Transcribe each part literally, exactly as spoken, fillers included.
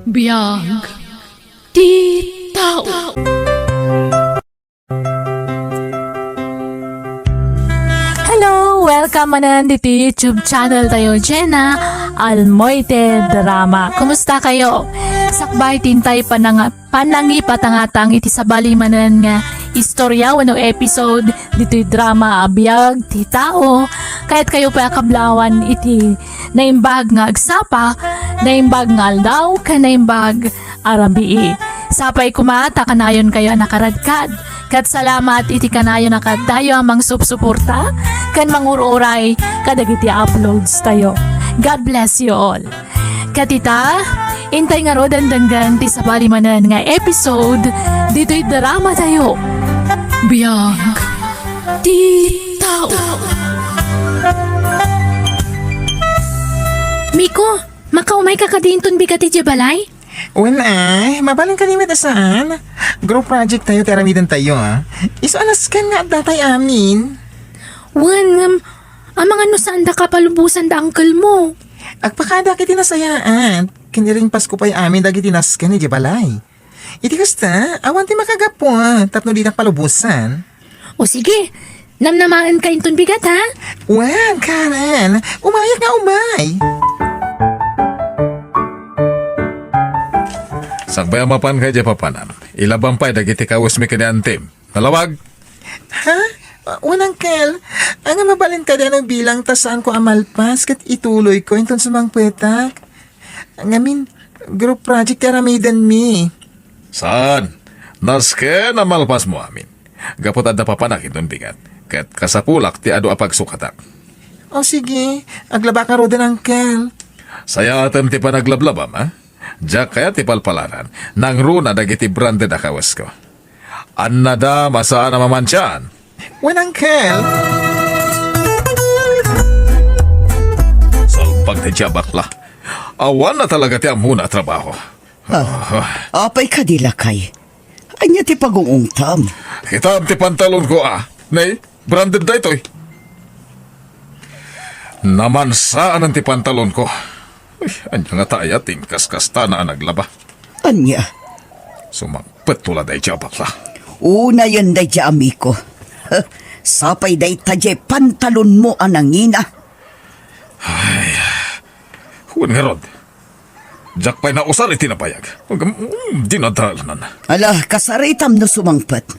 Biag ti tao. Hello! Welcome manen ditoy YouTube channel tayo, Jenna Almoite Drama. Kumusta kayo? Sakbay ti intay pananga-, panangipatangatang iti sabali manen nga istorya wenno episode ditoy drama a Biag ti Tao. Kayat kayo pay a kablawan iti naimbag nga agsapa, naimbag nga aldaw, ken naimbag a rabii. Sapay koma ta kanayon kayo a nakaradkad. Ket salamat iti kanayon a kadatayo a mangsupsuporta ken mangur-uray kadagiti uploads tayo. God bless you all. Ket ita, intay ngaruden denggen ti sabali manen nga episode ditoy drama tayo. Biag ti tao. Miko, makaumay ka kadi inton bigat idiay balay? Wen ay, mabalin kadi met a saan. Group project tayo ti aramiden tayo, ah. Isu a nasken nga adda tay amin. Wen, ngem, amangan no saanda kapalubosan da uncle mo. Agpakaada iti nasayaat. Ken iringpasko pay amin dagiti nasken idiay balay. Iti kasta, awan ti makagapu, ah, tapno dinak palubosan. O sige, namnamaen ka inton bigat, ha? Wen, Karen, umayak nga umay. Sakbay a mapan ka idiay papanan, ilabam pay dagiti kawesmi ken ni antim. Nalawag? Ha? Wen, uncle. Ania, mabalin kadi a bilang ta saanko a malpas ket ituloyko inton sumangpetak? Ngamin, group project ti aramidenmi. Saan? Nasken a malpasmo amin. Gapu ta adda papanak inton bigat, ket kasapulak ti adu a pagsukatak. O sige, aglabak ngaruden, uncle. Sayaatem ti panaglablabam, a? Diak kayat ti palpalaran, nangruna dagiti branded a kawesko. Annada, masaan a mamansian. Wen, uncle. Salbag ti diabakla. Awan na talaga ti ammona a trabaho. Ah, apay kadi, lakay? Ania ti pagungungtam? Kitam ti pantalonko, a. Nay, branded daytoy. Namansaan ti pantalonko. Uy, ania ngata aya ti inkaskastana a naglaba? Ania? Sumangpet la daydiay a bakla. Unayen daydiay a Miko. Sapay dayta diay pantalonmo a nangina. Ay, wen ngarud. Diak pay nausar iti nabayag. Agam, mm, dinadalan. Ala, kasaritam no sumangpet.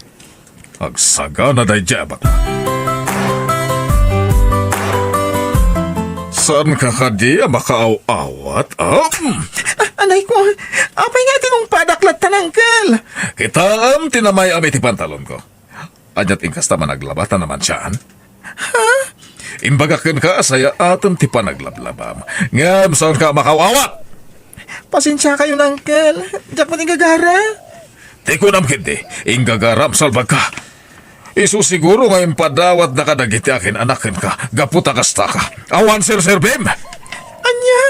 Agsagana daydiay a bakla. Saanka kadi a makaaw-awat, a? Ah, anay ko, apay nga tinungpadak latta, uncle? Kitaem ti namay-am iti pantalonko. Ania ti inkasta a naglaba ta namansian? Ha? Imbagak kenka a sayaatem ti panaglablabam. Ngem saanka a makaaw-awat! Pasensiakayon, uncle. Diak met inggagara. Ti kunam ketdi, inggagaram, salbagka. Isu siguro nga impadawatna kadagiti akin-anak kenka gapu ta kastaka. Awan serserbim! Ania?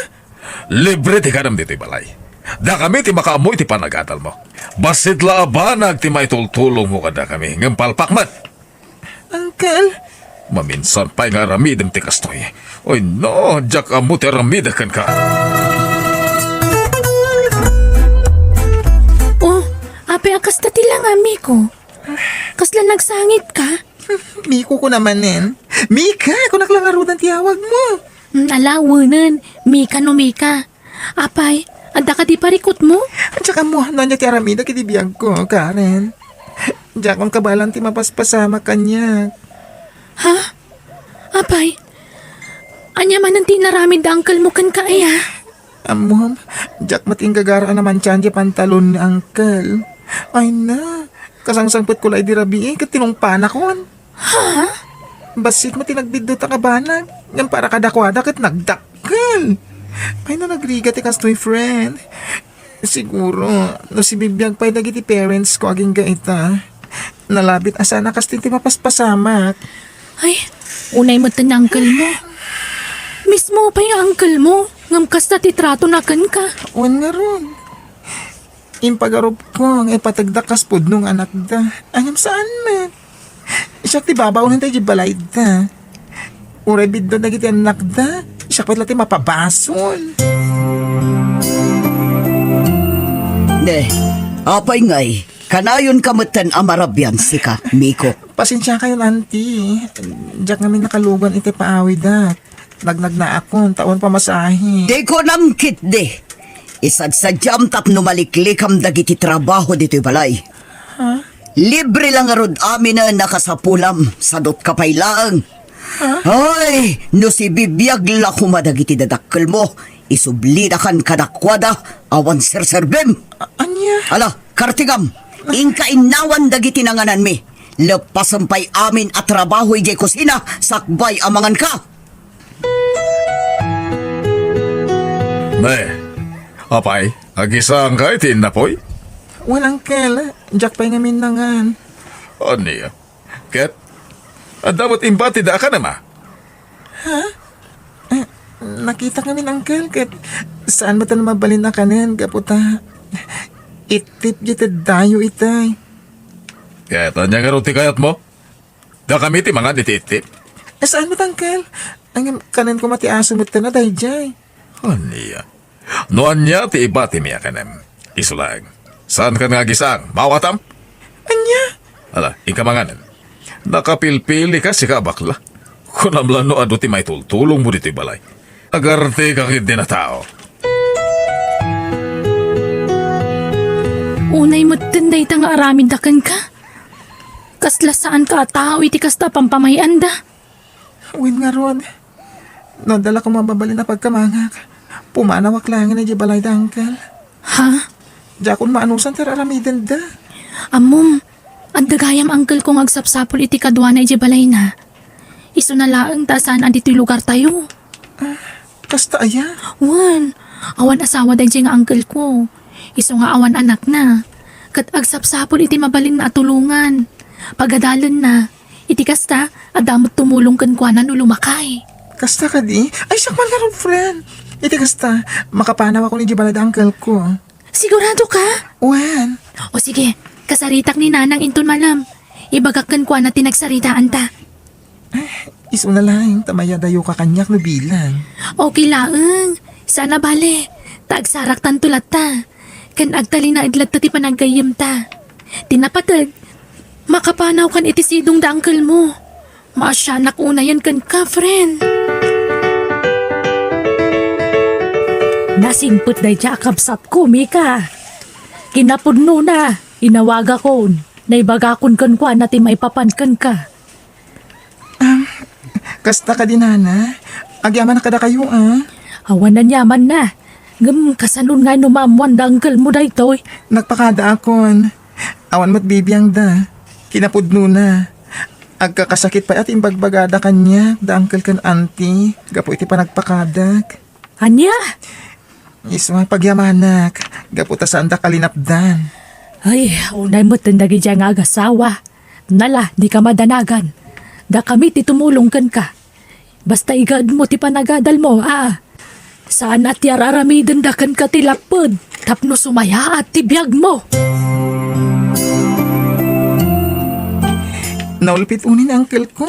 Libre ti kanam ditoy balay. Dakami ti makaammo iti panagadalmo. Bassit la a banag ti maitultulongmo kadakami, ngem palpak met. Uncle? Maminsan pay nga aramidem ti kastoy. Oy, no, diak ammo ti aramidek kenka. Oh, apay a kasta ti langam, Miko? Kasla nagsangit ka? Miko ko namanen. Mika, kunak la ngaruden ti awagmo. Mm, ala, wenen. Mika no Mika. Apay, adda kadi parikutmo? Diak ammo no ania ti aramidek iti biagko, Karen. Diakon kabaelan ti mapaspasamak kaniak. Ha? Apay, ania manen ti inaramid da uncle mo kenka aya? Ammom, diak met inggagara a namansian diay pantalon ni uncle. Ay na, kasangsangpetko la idi rabii ket tinungpanakon. Ha? Bassit met ti nagbiddutak a banag, ngem para kadakuada ket nagdakkel. Ay na, nagrigat ti kastoy, friend. Siguro, no sibibiag pay dagiti parents ko agingga ita, nalabit a saan a kastin ti mapaspasamak. Ay, unay met ti uncle mo. Mismo pay nga uncle mo, ngem kasta ti tratona kenka. Wen ngarud. Impagarupko nga ipategda kas pudno nga anakda. Ngem saan met. Siak ti babaonen daydi balayda. Uray bidduen dagiti annakda, siak met la ti mapabasol. Eh, apay ngay, kanayonka metten a marabian sika, Miko. Pasensiakayon, Auntie. Diak ngamin nakalugan iti paawidak. Nagnagnaakon, ta awan pamasahe. Di kunam ketdi. Isadsadiam tapno maliklikam dagiti trabaho ditoy balay. Ha? Libre la ngarud aminen a kasapulam, sadutka pay laeng. Ha? Ay, no sibibiag la koma dagiti dadakkelmo, isublidakan kadakuada, awan serserbim. A-, ania? Ala, kartingam, inka innawan dagiti nangananmi. Leppasem pay amin a trabaho idiay kusina, sakbay a manganka. Ne, apay, agisaanka iti innapuy? Wen, Uncle, diak pay ngamin nangan. Ania? Ket, adda met imbatida a kanem a? Ha? Eh, nakitak ngamin, Uncle, ket saan met a mabalin a kanen gapu ta ittip ditoy dayo itay. Ket ania ngarud ti kayatmo? Dakami ti mangan iti ittip? Eh, saan met, Uncle? Ngem kanen koma ti aso met a daydiay. Ania? No ania ti ibatimi a kanem, isu laeng. Saankan nga agisaang, maawatam? Ania? Ala, inka manganen. Nakapilpilika, sika a bakla. Kunam la no adu ti maitultulongmo ditoy balay. Agarteka ketdin a tao. Unay metten dayta nga aramidda kenka. Kasla saanka a tao iti kasta a pampamay-anda. Wen ngarud, no adda la koma mabalin a pagkamangak, pumanawak laengen idiay balayda, Uncle. Ha? Diakon maanusan ti ar-aramidenda. Ammom, adda gayam uncle ko nga agsapsapul iti kaduana idiay balayna. Isuna laeng ta saan a ditoy lugartayo. Ah, kasta aya? Wen, awan asawa daydiay nga uncle ko. Isu nga awan anakna. Ket agsapsapul iti mabalinna a tulongan. Pagadalenna. Iti kasta, adda met tumulong kenkuana no lumakay. Kasta kadi? Ay, siak man ngarud, friend. Iti kasta, makapanawakon idiay balayda uncle ko. Sigurado ka? Wen. O sige, kasaritak ni Nanang inton malem. Ibagak kenkuana ti nagsaritaanta. Eh, isuna laeng, ta mayadayoka kaniak no bilang. Okay laeng. Saan a bale. Ta agsaraktanto latta. Ken agtalinaed latta ti panaggayyemta. Ti napateg, makapanawkan iti sidongda uncle mo. Maasianak unayen kenka, friend. Nasingpet dayta a kabsatko, Mika. Kinapudnona, inawagakon, naibagakon kenkuana ti maipapan kenka. Ah, kasta kadi, Nana? Agyamanak kadakayo, ah. Awan aniamanna. Ngem kasanon nga no maammoan da uncle mo daytoy? Nagpakadaakon. Awan met bibiangda. Kinapudnona. Agkakasakit pay a ti imbagbagada kaniak da uncle ken auntie gapu iti panagpakadak. Ania? Isu nga pagyamanak, gapu ta saandak a linapdan. Ay, unay metten dagidiay nga agasawa. Nala, dika madanagan. Dakami ti tumulong kenka. Basta igaedmo ti panagadalmo, a. Saan a ti ar-aramidenda kenka ti lapped tapno sumayaat ti biagmo. Naulpit unay ni uncle ko.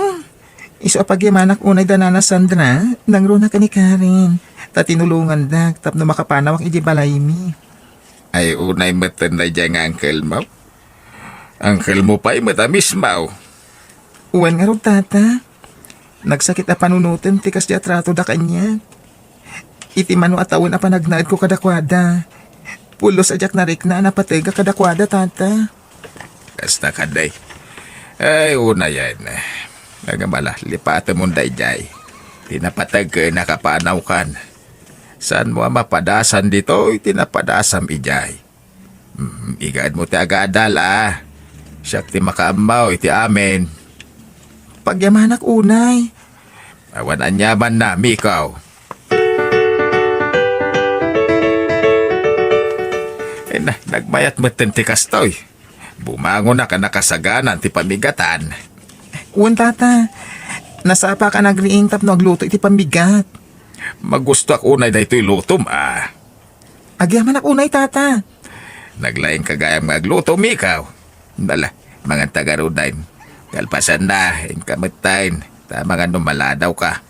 Isu a pagyamanak unay da Nana Sandra, nangruna ken ni Karen, ta tinulongandak tapno makapanawak idiay balaymi. Ay, unay metten daydiay nga uncle mo? Uncle mo pay met a mismo. Wen ngarud, Tata. Nagsakit a panunoten ti kasdi a tratoda kaniak. Iti mano a tawen a panagnaedko kadakuada, pulos a diak narikna a napategak kadakuada, Tata. Kasta kadi. Ay, unayen. Ngem ala, lipatemon daydiay. Ti napateg ken nakapanawkan. Saanmo a mapadasan ditoy ti napadasam idiay. Mm, igaedmo ti agadal, a. Siak ti makaammo iti amin. Pagyamanak unay. Awan aniamanna, Mikaw. Eh, na-, nagmayat metten ti kastoy. Bumangonak a nakasaganan ti pamigatan. Wen, Tata. Nasapak a nagriing tapno agluto iti pamigat. Magustoak unay daytoy lutom, a. Agyamanak unay, Tata. Naglaingka gayam nga agluto, Mikaw. Ala, manganta ngaruden. Kalpasanna, inka metten. Ta mangan no maladawka.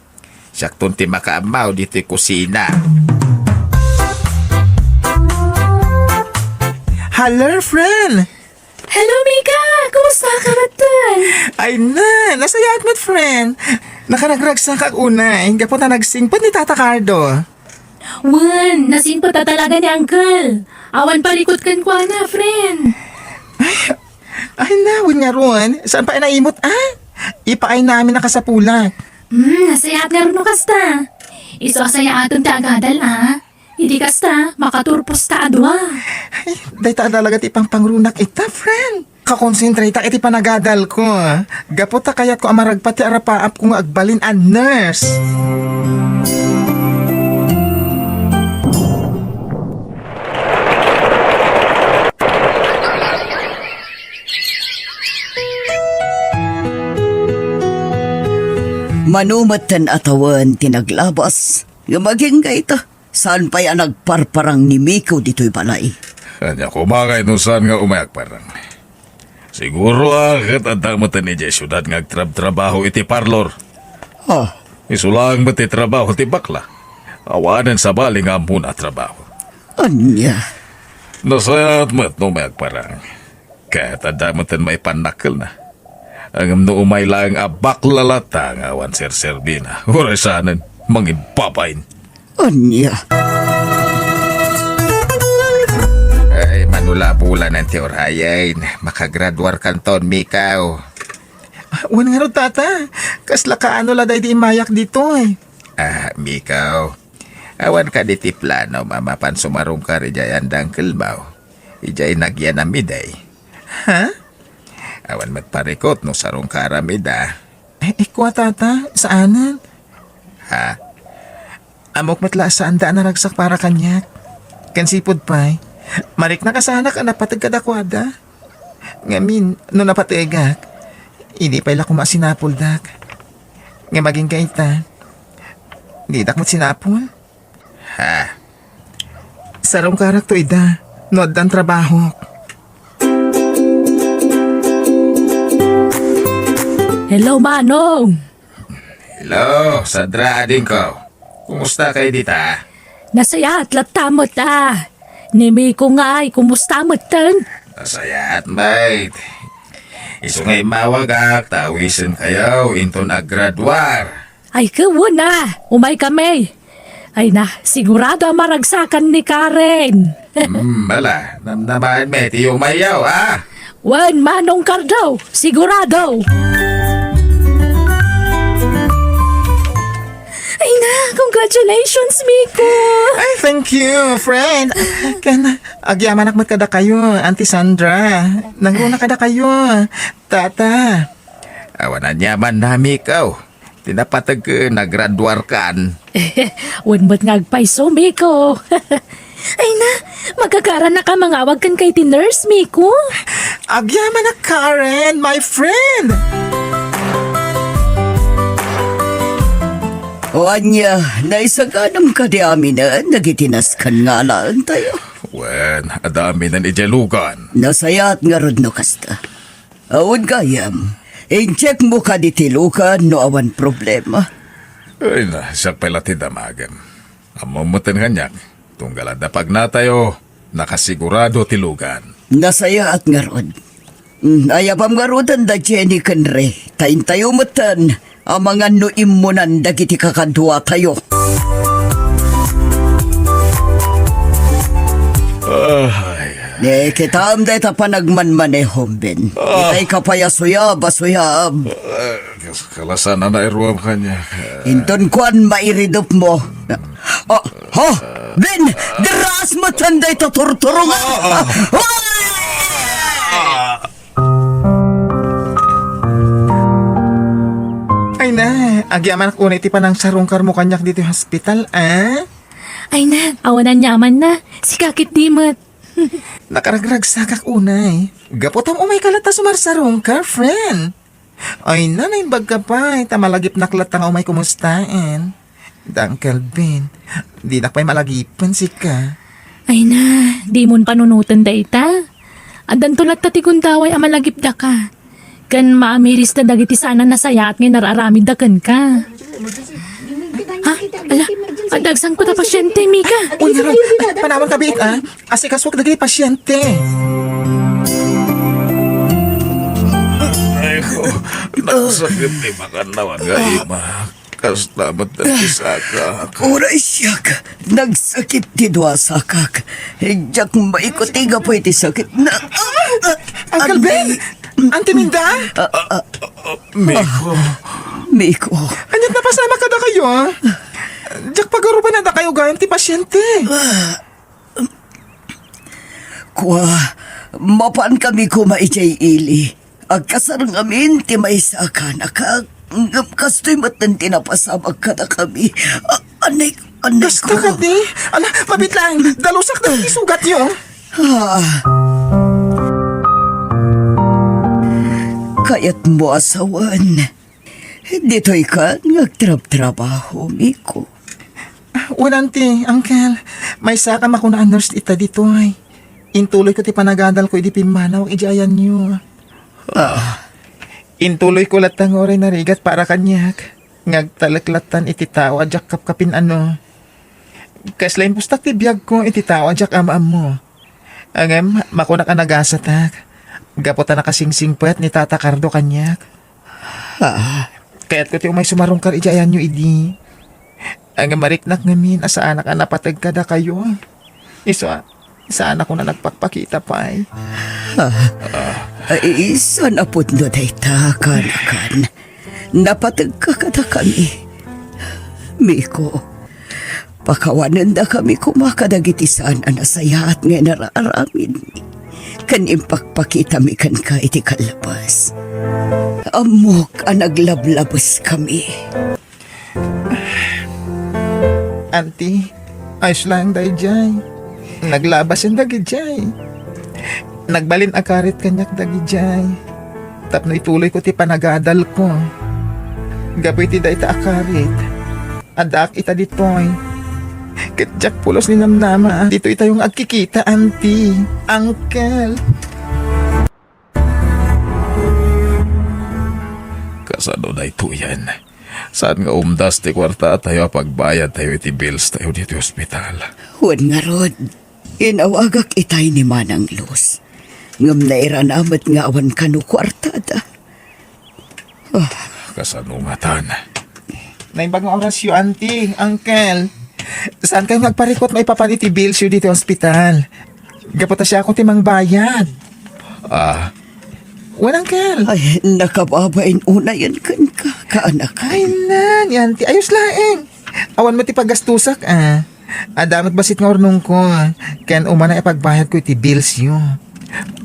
Siakton ti makaammo ditoy kusina. Hello, friend! Hello, Mika! Kumusta ka metten? Ay na, nasayaat met, friend. Nakaragragsakak unay, gapu ta nagsingpet ni Tata Cardo. Wen, nasingpet a talaga ni Uncle. Awan parikut kenkuana, friend. Ay na, wen ngarud, saan pay naimut, a? Ipaayna amin a kasapulak. Hmm, nasayaat ngarud no kasta. Isu a sayaaten ti agadal, a? Idi kasta, makaturpos ta a dua. Ay, dayta a talaga ti pangpangrunak ita, friend. Kakonsentrata iti panagadalko. Gapu ta kayatko a maragpat ti arapaapko nga agbalin a nurse. Mano metten a tawen ti naglabas, ngem agingga ita, saan pay a nagparparang ni Miko ditoy balay. Ania koma ngay no saan nga umay agparang? Siguro a ket adda metten idiay siudad nga agtrabtrabaho iti parlor. Ah. Isu laeng met ti trabaho ti bakla. Awanen sabali nga ammona a trabaho. Ania? Nasayaat met no umay agparang. Ket adda metten maipannakkelna. Ngem no umay laeng a bakla latta nga awan serserbina, uray saanen, mangin babain. Ania? Ay, manulabulanan ti urayen. Makagraduarkanton, Mikaw. Ah, wen ngarud, Tata. Kasla kaano la daydi immayak ditoy? Ah, Mikaw. Awan kadi ti plano a mapan sumarungkar idiay anda Uncle Mau? Idiay nagyanam idi. Ha? Awan met parikut no sarungkaram ida. Eh, eh, kua, Tata, saanen? Ha? Ammok met la a saanda a naragsak para kaniak. Ken sipud pay, mariknak a saanak a napateg kadakuada. Ngamin, no napategak, idi pay la koma a sinapuldak. Ngem agingga ita, didak met sinapul. Ha? Sarungkarakto ida, no addan trabahok. Hello, Manong! Hello, Sandra, adingko. Kumusta kay dita? Nasayaat latta met a. Ni Miko ngay, kumusta metten? Nasayaat, mate. Isu nga immawagak, ta awisenkayo inton aggraduar. Ay, ket wen a, umay kami. Ay na, sigurado a maragsakan ni Karen. Hmm, bala, namnamaen met ti umayyo, a? Wen, Manong Cardo, sigurado. Ay na, congratulations, Miko. Ay, thank you, friend. Ken, agyamanak met kadakayo, Auntie Sandra. Nangruna kadakayo, Tata. Awan aniamanna, Miko. Ti napateg ket nagraduarkan. Wen met nga agpayso, Miko. Ay na, magkakarannaka a mangawag ken kay ti nurse, Miko. Agyamanak, Karen, my friend! O ania, naisaganam kadi aminen dagiti nasken nga alaentayo? Wen, adda aminen idiay lugan. Nasayaat ngarud no kasta. Awan gayam. I-check mo kadi ti lugan no awan problema. Ay na, siak pay la ti damagem. Ammom metten kaniak, tunggal adda pagnatayo, nakasigurado ti lugan. Nasayaat ngarud. Mm, ayabam ngaruden da Jenny ken Ray, ta intayo metten amangan no immunan dagiti kakaduatayo. Ay, ay. Ne, kitaem dayta panagmanmanehom, Ben. Ah. Itay ka pay a suyab, a suyab. Ah, kas-, kalasan a nairuam kaniak. Inton kuan, mairidupmo. Ah, ha? Ben, diraas metten dayta turturong. Ah. Ah! Ay na, agyamanak unay ti panangsarungkarmo kaniak ditoy hospital, a? Ay na, awan aniamanna. Sika ketdi met. Nakaragragsakak unay. Gapu ta umayka latta sumarsarungkar, friend. Ay na, naimbagka pay, ta malagipnak latta nga umay kumustaen. Da Uncle Ben, dinak pay malagipen sika. Ay na, dimon panunoten dayta. Addanto latta ti gundaway a malagipdaka. Ken maamirista dagiti saan a nasayaat nga inararamidda kenka. Ha? Ala, Adda agsangpet a pasyente, Mika. Uy, ngarud, panawanka biit, a. Asikasuak dagiti pasyente. Ay, ko, nagsakit ti makannawan nga imak. Kasta met ti sakak. Uray siak, nagsakit ti dua sakak. Diak maikuti gapu iti sakit na. Uncle Ben! Auntie Minda! Ah, ah, Miko. Miko. Aniat napasamak kadakayo, a? Diak pagaruban a dakayo gayam ti pasyente. Kua, mapankami koma idiay ili. Agkasar ngamin ti maysa a kanak, ngem kastoy metten ti napasamak kadakami. A-, anay, anay Kasta ko. Kadi? Ala, mabit lang. Dalusak na ti sugatyo. Ah. Kayatmo a sawen. Ditoy kan nga agtrabtrabaho, Miko. Wen, auntie, uncle, maysa a makuna a nurse ita ditoy. Intuloyko ti panagadalko idi pimmanawak idiay ayanyo. Ah. Intuloyko latta nga uray narigat para kaniak, nga agtalek lattan iti tao a diak kapkapin-ano. Kasla impustak ti biagko iti tao a diak am-ammo. Ngem, makunak a nagasatak, gapu ta nakasingsingpet ni Tata Cardo kaniak. Ah. Kayatko ti umay sumarungkar idiay ayanyo idi. Ngem mariknak ngamin a saanak a napateg kadakayo. Isu a, saanak a nagpakpakita pay. Ah. Ay, saan a pudno dayta, kanakan? Napategka kadakami. Miko, pakawanendakami koma kadagiti saan a nasayaat nga inararamidmi ken impakpakitami kenka iti kallabas. Ammok a naglablabeskami. Auntie, ayos laeng daydiay. Naglabasen dagidiay. Nagbalin a karit kaniak dagidiay. Tapno ituloyko ti panagadalko. Gapu iti dayta a karit, addaak ita ditoy. Ket diak pulos ni namnama a ditoy tayo nga agkikita, auntie, uncle. Kasano daytoyen? Saan nga umdas ti kuarta tayo a pagbayad tayo iti bills tayo ditoy ospital? Wen ngarud, inawagak itay ni Manang Luz. Ngem nairana met nga awan kano kuartada. Ah. Kasano ngatan? Naimbag nga orasyo, auntie, uncle. Saan kayo nga agparikut maipapan iti bills yo ditoy ospital? Gapu ta siak ti mangbayad. Ah. Wen, uncle. Ay, nakababain unayen kenka, kaanak. Ay, nan, auntie. Ayos laeng. Awan met ti paggastusak, a. Adda met bassit nga urnongko, ken umana ipagbayadko iti bills yo.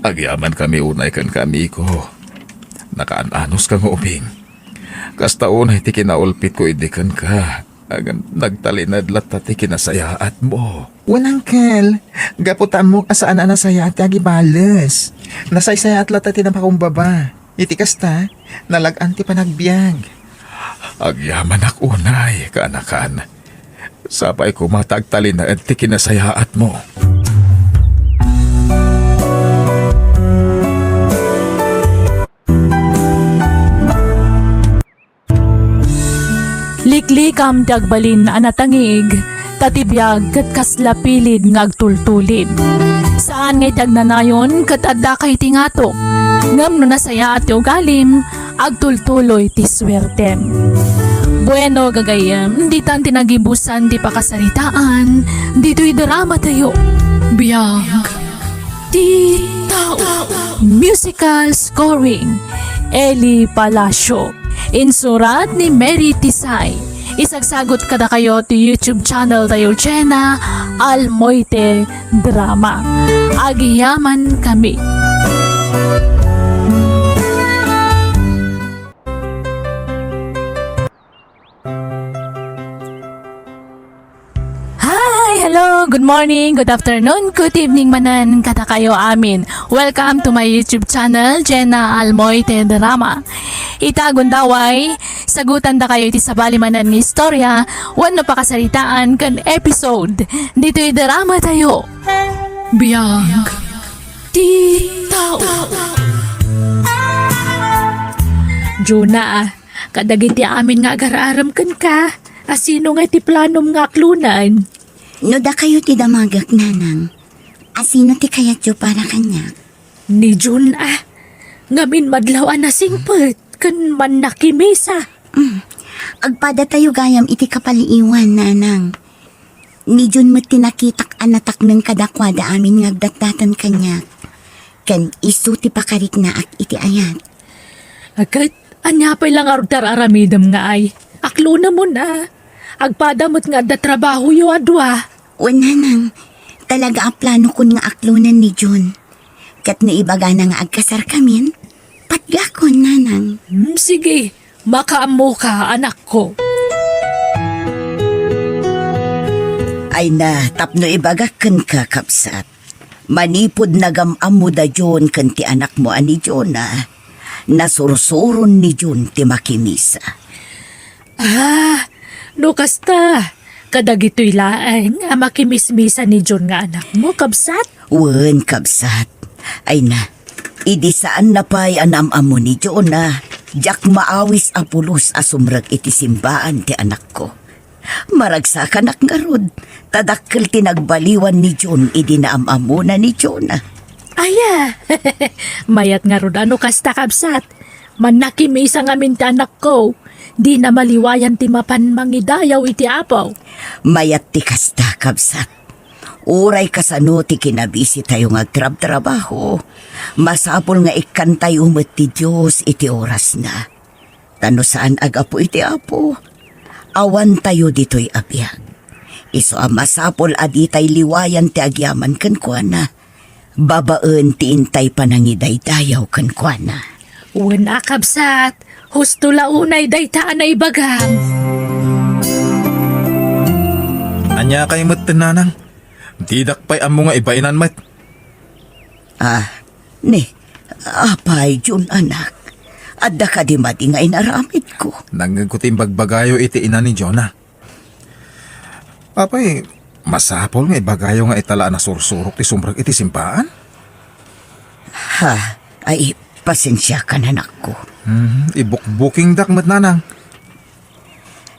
Agyamankami unay kenka, Miko. Nakaan-anoska nga ubing. Kasta unay ti kinaulpitko idi kenka. Ngem nagtalinaed latta ti kinasayaatmo. Wen, uncle, gapu ta ammok a saan a nasayaat ti agibales. Nasaysayaat latta ti napakumbaba. Iti kasta, nalag-an ti panagbiag. Agyamanak unay, kaanakan. Sapay koma ta agtalinaed ti kinasayaatmo. Liklikam ti agbalin a natangig, ta ti biag ket kasla pilid nga agtultulid. Saan nga iti agnanayon ket addaka iti ngato, ngem no nasayaat ti ugalim, agtultuloy ti suertem. Bueno, gagayyem, ditan ti nagibusan ti pakasaritaan ditoy drama tayo. Biag ti tao. Musical scoring, Eli Palacio. Insurat ni Mary Tisay. Isagsagut kadakayo ti YouTube channel tayo, Jenna Almoite Drama. Agyamankami. Hi! Hello! Good morning, good afternoon, good evening manen kadakayo amin. Welcome to my YouTube channel, Jenna Almoite Drama. Ita gundaway, sagutandakayo iti sabali manen nga istorya wenno pakasaritaan ken episode ditoy drama tayo. Biag ti tao. Jonah, kadagiti amin nga agar-arem kenka, Asino ngay ti planom nga aklonen? No dakayo ti damagek, nanang, asino ti kayatyo para kaniak? Ni Jun a. Ngamin madlaw a nasingpet ken mannakimisa. Mm. Agpadatayo gayam iti kapaliiwan, nanang. Ni Jun met ti nakitak a natakneng kadakuada amin nga agdatdatan kaniak. Ken isu ti pakariknaak iti ayat. Ket ania pay la ngarud ti ar-aramidem nga ay? Aklonemon a. Agpada met nga adda trabahoyo a dua. Wen, nanang, talaga a planokon nga aklonen ni Jun. Ket no ibagana nga agkasarkamin, patgakon, nanang. Hmm, sige, makaammoka, anakko. Ay na, tapno ibagak kenka, kabsat. Manipud nagam-ammoda Jun ken ti anakmo a ni Jonah, nasursuron ni Jun ti makimisa. Ah, no kasta, kadagitoy laeng a makimismisa ni Jun nga anakmo, kabsat? Wen, kabsat. Ay na, idi saanna pay a naam-ammo ni Jonah, diak maawis a pulos a sumrek iti simbaan ti anakko. Maragsakanak ngarud, ta dakkel ti nagbaliwan ni Jun idi naam-ammona ni Jonah. Aya, mayat ngarud a no kasta, kabsat. Mannakimisa ngamin ti anakko. Dina maliwayan ti mapan mangidayaw iti Apo. Mayat ti kasta, kabsat. Uray kasano ti kinabisitayo nga agtrabtrabaho, masapul nga ikkantayo met ti Dios iti orasna. Ta no saan a gapu iti Apo, awantayo ditoy a biag. Isu a masapul a ditay liwayan ti agyaman kenkuana, babaen ti intay panangidaydayaw kenkuana. Wen a, kabsat, husto la unay dayta a naibagam. Ania kay met, nanang? Didak pay ammo nga ibainanmi. Ah, ni, apay, Jun, anak, adda kadi madi nga inaramidko? Nangngegko ti imbagbagayo iti ina ni Jonah. Apay, masapul nga ibagayo nga ita la a nasursurok ti sumrek iti simbaan? Ha, ay, pasensiakan, anakko. Mhm, ibukbukingdak met, nanang.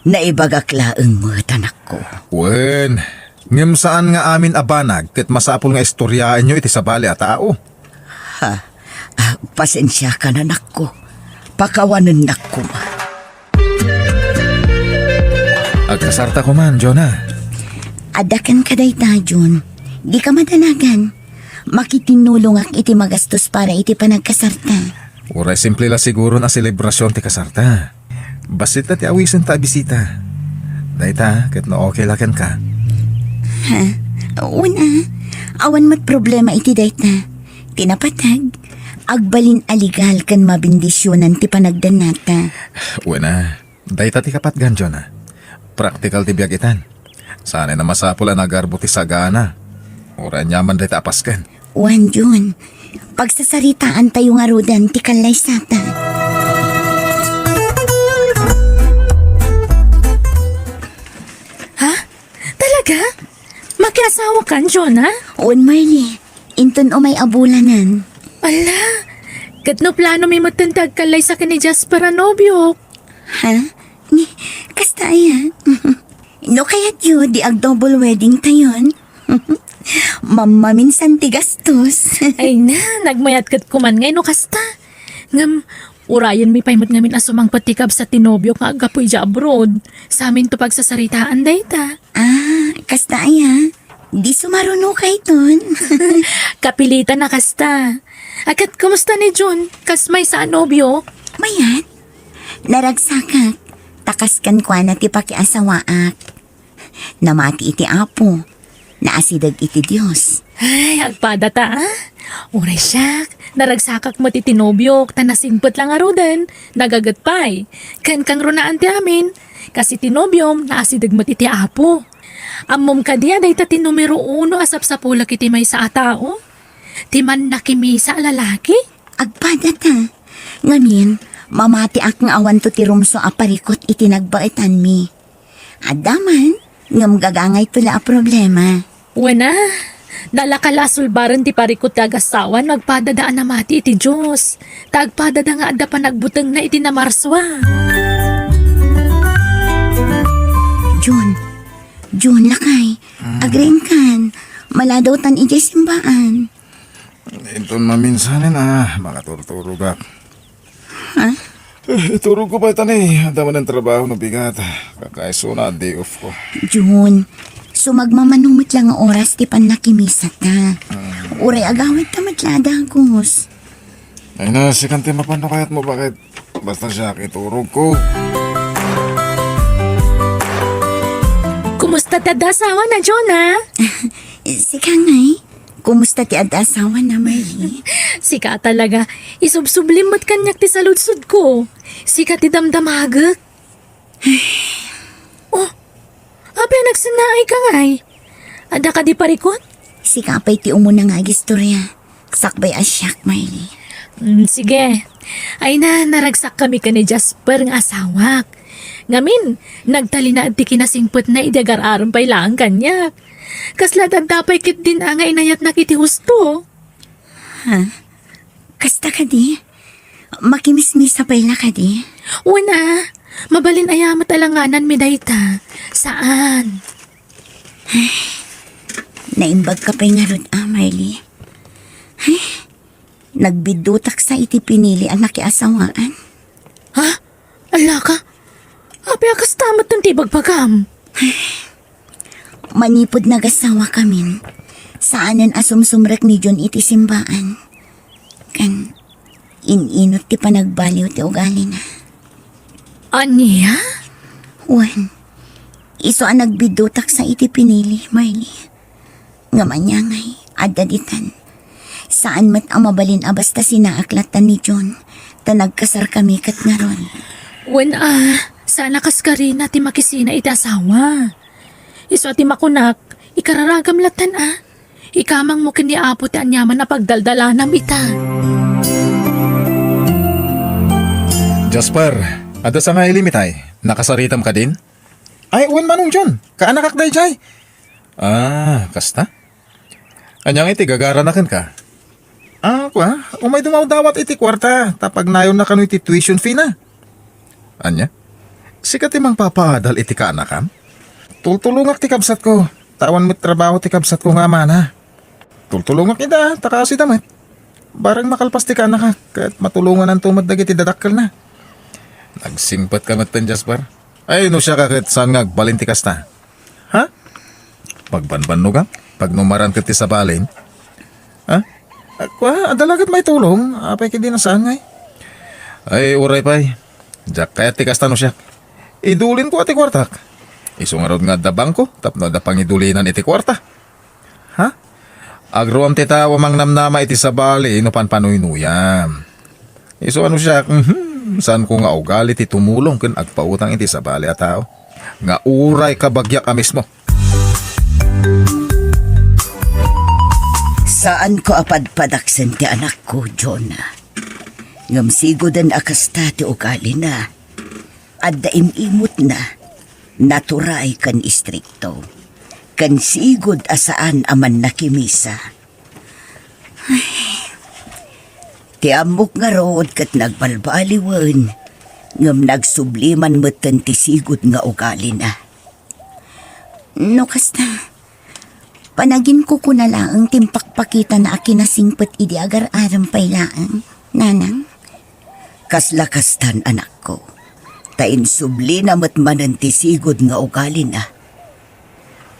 Naibagak laeng met, anakko. Wen, ngem saan nga amin a banag ket masapul nga istoriaenyo iti sabali a tao. Ha? Ah, pasensiakan, anakko. Pakawanennak koma. Agkasarta koman, Jonah. Adda kenka dayta, Jun. Dika madanagan. Makitinnulongak iti magastos para iti panagkasarta. Uray simple la siguron a selebrasion ti kasarta. Bassit la ti awisenta a bisita. Dayta, ket no okay la kenka. Ha? Wen a, awan met problema iti dayta. Ti napateg, agbalin a legal ken mabendisionan ti panagdannata. Wen a, dayta ti kapatgan, Jonah. Praktikal ti biag itan. Sanay a masapul a nagarbo ti sagana. Uray aniaman dayta a pasken. Wen, Jun, pagsasaritaantayo ngaruden ti kallaysata. Ha? Talaga? Makiasawakan, Jonah? Wen, Marley. Inton umay a bulanen. Ala, ket no planomi metten ti agkallaysa ken ni Jasper a nobiok? Ha? Ni, kasta aya? No kayatyo, di ag-double wedding tayon. Mammaminsan ti gastos. Ay na, nagmayat ket kuman ngay no kasta. Ngem, urayenmi pay met ngamin a sumangpet ti kabsat ti nobiok nga aggapu idiay abroad. Saminto pagsasaritaan dayta. Ah, kasta aya? Di sumaruno kayton. Kapilitan a kasta. A ket kumusta ni Jun? Kas maysa a nobiok? Mayat. Naragsakak. Ta kas kenkuana ti pakiasawaak. Namati iti Apo. Naasideg iti Dios. Ay, agpadata, a? Uray siak, naragsakak met iti nobiok, ta nasingpet la ngaruden, nagaget pay. Ken kangrunaan ti amin, kas iti nobiom, naasideg met iti Apo. Ammom kadi a dayta ti numero uno a sapsapulek iti maysa a tao? Ti mannakimisa a lalaki? Agpadata. Ngamin, mamatiak nga awanto ti rumsua a parikut iti nagbaetanmi. Adda man, ngem gagangayto la a problema. Wen a, nalaka la a sulbaren ti parikut ti agassawan no agpadada a namati iti Dios. Ta agpadada nga adda panagbutengna iti namarsua. Jun, Jun, lakay. Agriingkan. Maladaw tan idiay simbaan. Inton maminsanen a, makaturturogak. Ha? Eh, iturogko pay ta ni, adda manen trabaho no bigat. Kakaisuna a day off ko. Jun, sumagmamano met la nga oras ti pannakimisata. Uray agawidta met la a dagus. Ay na, sikan ti mapan no kayatmo, bakit? Basta siak, iturogko. Kumusta ti adda asawana, Jun, a? Sika ngay? Kumusta ti adda asawana, Marley? Sika talaga. Isubsublim met kaniak ti saludsodko. Sika ti damdamagek. Oh, apay a nagsennaayka ngay? Adda kadi parikut? Sika pay ti umuna nga agistorya. Sakbay a siak, Marley. Mm, sige. Ay na, naragsakkami ken ni Jasper nga asawak. Ngamin, nagtalinaed ti kinasingpetna idi agar-arem pay laeng kaniak. Kasla dadda pay ketdin a nga inayatnak iti husto. Ha? Kasta kadi? Makimismisa pay la kadi? Wen a, mabalin aya met alangananmi dayta. Saan? Naimbagka pay ngarud a, Marley. Ay, nagbiddutaksa iti pinili a nakiasawaan. Ha? Alaka? Apay a kasta met ti ibagbagam? Manipud nagasawakamin, saanen a sumsumrek ni Jun iti simbaan. Ken, in-inut ti panagbaliw ti ugalina. Ania? Wen, isu a nagbiddutaksa iti pinili, Marley. Ngem ania ngay, adda ditan. Saan met a mabalin a basta sinaak latta ni Jun, ta nagkasarkami ket ngarud. Wen a, saan a kaskarina ti makisina iti asawa. Isu a ti makunak, ikararagam lattan a. Ikamangmo ken ni Apo ti aniaman a pagdaldalanam ita. Jasper, adda sa nga ilim itay? Nakasaritam kadin? Ay, wen manong Jun, kaanakak dayjay. Ah, kasta? Ania ngay ti gagarana kenka? Ah, kua, umay dumawdawat iti kuarta, ta pagnayonna kano iti tuition fee na. Ania? Sika ti mangpapaadal iti kaanakam? Tultulongak ti kabsatko, ta awan met trabaho ti kabsatko nga amana. Tultulongak ida, ta kaasida met. Bareng makalpas ti kaanakak, ket matulongananto met dagiti dadakkelna. Nagsingpetka metten, Jasper. Ay, no siak a ket saan nga agbalin ti kasta? Ha? Pagbanbannogak? Pagnumaran ket ti sabalin? Ha? Kua, adda la ket maitulong. Apay ket di na saan ngay? Ay, uray pay. Diak kayat ti kasta no siak. Idulinko a ti kuartak. Isu ngarud nga adda bangko tapno adda pangidulinan iti kuarta. Ha? Agruam ti tao a mangnamnama iti sabali no panpanuynoyam. Isu a no siak, mhm, saanko nga ugali ti tumulong ken agpautang iti sabali a tao nga uray kabagiak a mismo. Saanko a padpadaksen ti anakko, Jonah. Ngem sigoden a kasta ti ugalina. Adda im-imotna, naturay ken istrikto, ken sigud a saan a mannakimisa. Ay, ti ammok ngarud ket nagbalbaliwen, ngem nagsubli man metten ti sigud nga ugalina. No kasta, panaginkukuna laeng ti impakpakitana a kinasingpet idi agar-arem pay laeng, nanang. Kasla kastan, anakko, ta insublina met manen ti sigud nga ugalina.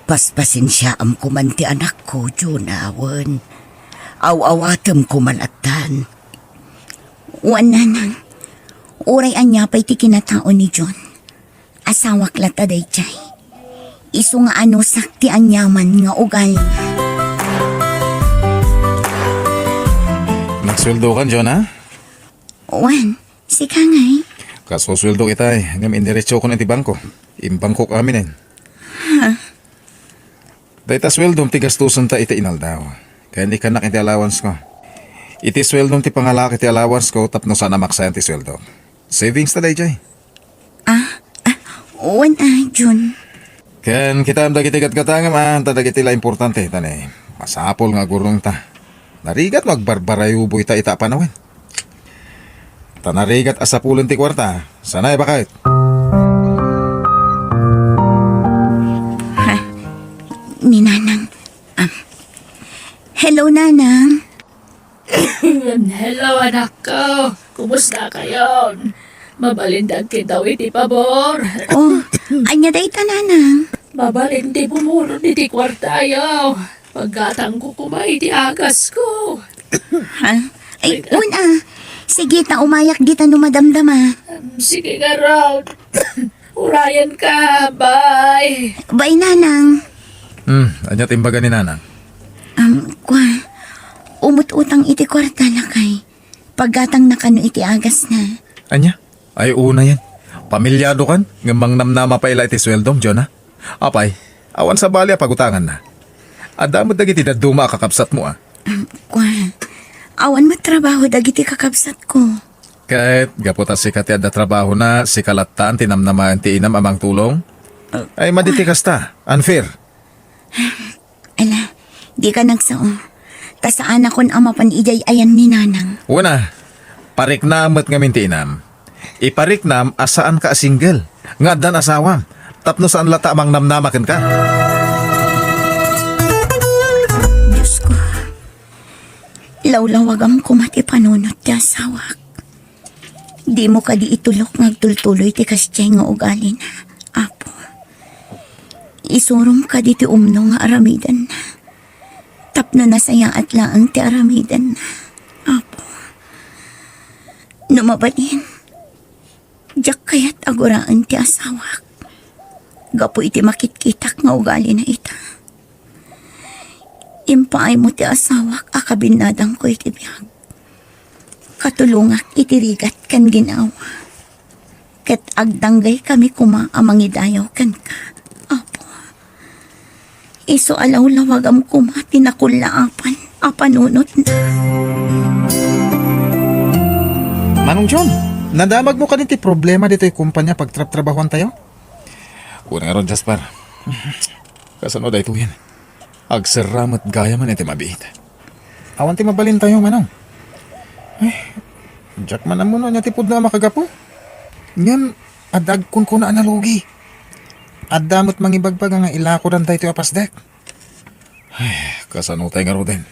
Paspasensiaam koman ti anakko, Jonah, wen aw-awatem koma lattan. Wen, nanang, uray ania pay ti kinatao ni Jun, asawak latta daydiay. Isu nga anusak ti aniaman nga ugalina. Nagsueldokan, Jonah? Wen, sika ngay? Kasusueldok itay, ngem indiretsokon iti bangko. Imbangkok aminen. Ha? Dayta sueldom ti gastusenta iti inaldaw. Ken ikkannak iti allowance ko. Iti sueldom ti pangalak iti allowance ko tapno saan a maksayan ti sueldo. Savings ta daydiay. Ah, ah, wen a, Jun. Ken kitaem dagiti gatgatangem a, ta dagiti la importante, ta ni masapul nga agurnongta. Narigat no agbarbarayubo ita ita a panawen. Ta narigat a sapulen ti kuarta, sanay, baket. ni Nanang. Ah. Hello, Nanang. Hello, anak ko. Kumusta kayon? Mabalin dagkitaw iti pabor. Oh, ania dayta, Nanang? Mabalin ti bumulod iti kuartayo. Paggatangko koma iti agasko. Ha? Ay, una. Sige, ta umayak dita no madamdama. Sige ngarud. Urayenka, bye. Bye, Nanang. Hmm, ania ti imbaga ni Nanang? Um, kua, umut-utang iti kuarta, lakay. Paggatangna kano iti agasna. Ania? Ay, unayen. Pamiliadokan, ngem mangnamnama pay la iti sueldom, Jonah. Apay, awan sabali a pagutanganna. Adda met dagiti dadduma a kakabsatmo, a. Um, kua, awan met trabaho dagiti kakabsatko. Ket gapu ta sika ti adda trabahona, sika latta ti namnamaen ti inam a mangtulong? Uh, Ay, madi ti kasta. Unfair. Ala, dika nagsao. Ta saanakon a mapan idiay ayan ni Nanang. Wen a, pariknam met ngamin ti inam. Ipariknam a saanka a single, nga addan asawam, tapno saan latta a mangnamnama kenka. Diosko, lawlawagam koma ti panunot ti asawak. Dimo kadi itulok nga agtultuloy ti kasdiay nga ugalina, Apo. Isurom kadi ti umno nga aramidenna, tapno nasayaat laeng ti aramidenna, Apo. No mabalin, diak kayat a guraen ti asawak gapu iti makitkitak nga ugalina ita. Impaaymo ti asawak a kabinnadangko iti biag. Katulongak iti rigat ken ginawa. Ket agdanggaykami koma a mangidayaw kenka, Apo. Isu a lawlawagam koma ti nakullaapan a panunotna. Manong John, nadamagmo kadi ti problema ditoy kumpanya pagtrabtrabahuantayo? Kuna ngarud, Jasper. Kasano daytoyen? Agserra met gayamen iti mabiit. Awan ti mabalintayo, Manong. Ay, diak man ammo no ania ti pudno a makagapu. Ngem, adda agkunkuna a nalugi. Adda met mangibagbaga nga ilakodan daytoy a pasdek. Ay, kasano tay ngaruden?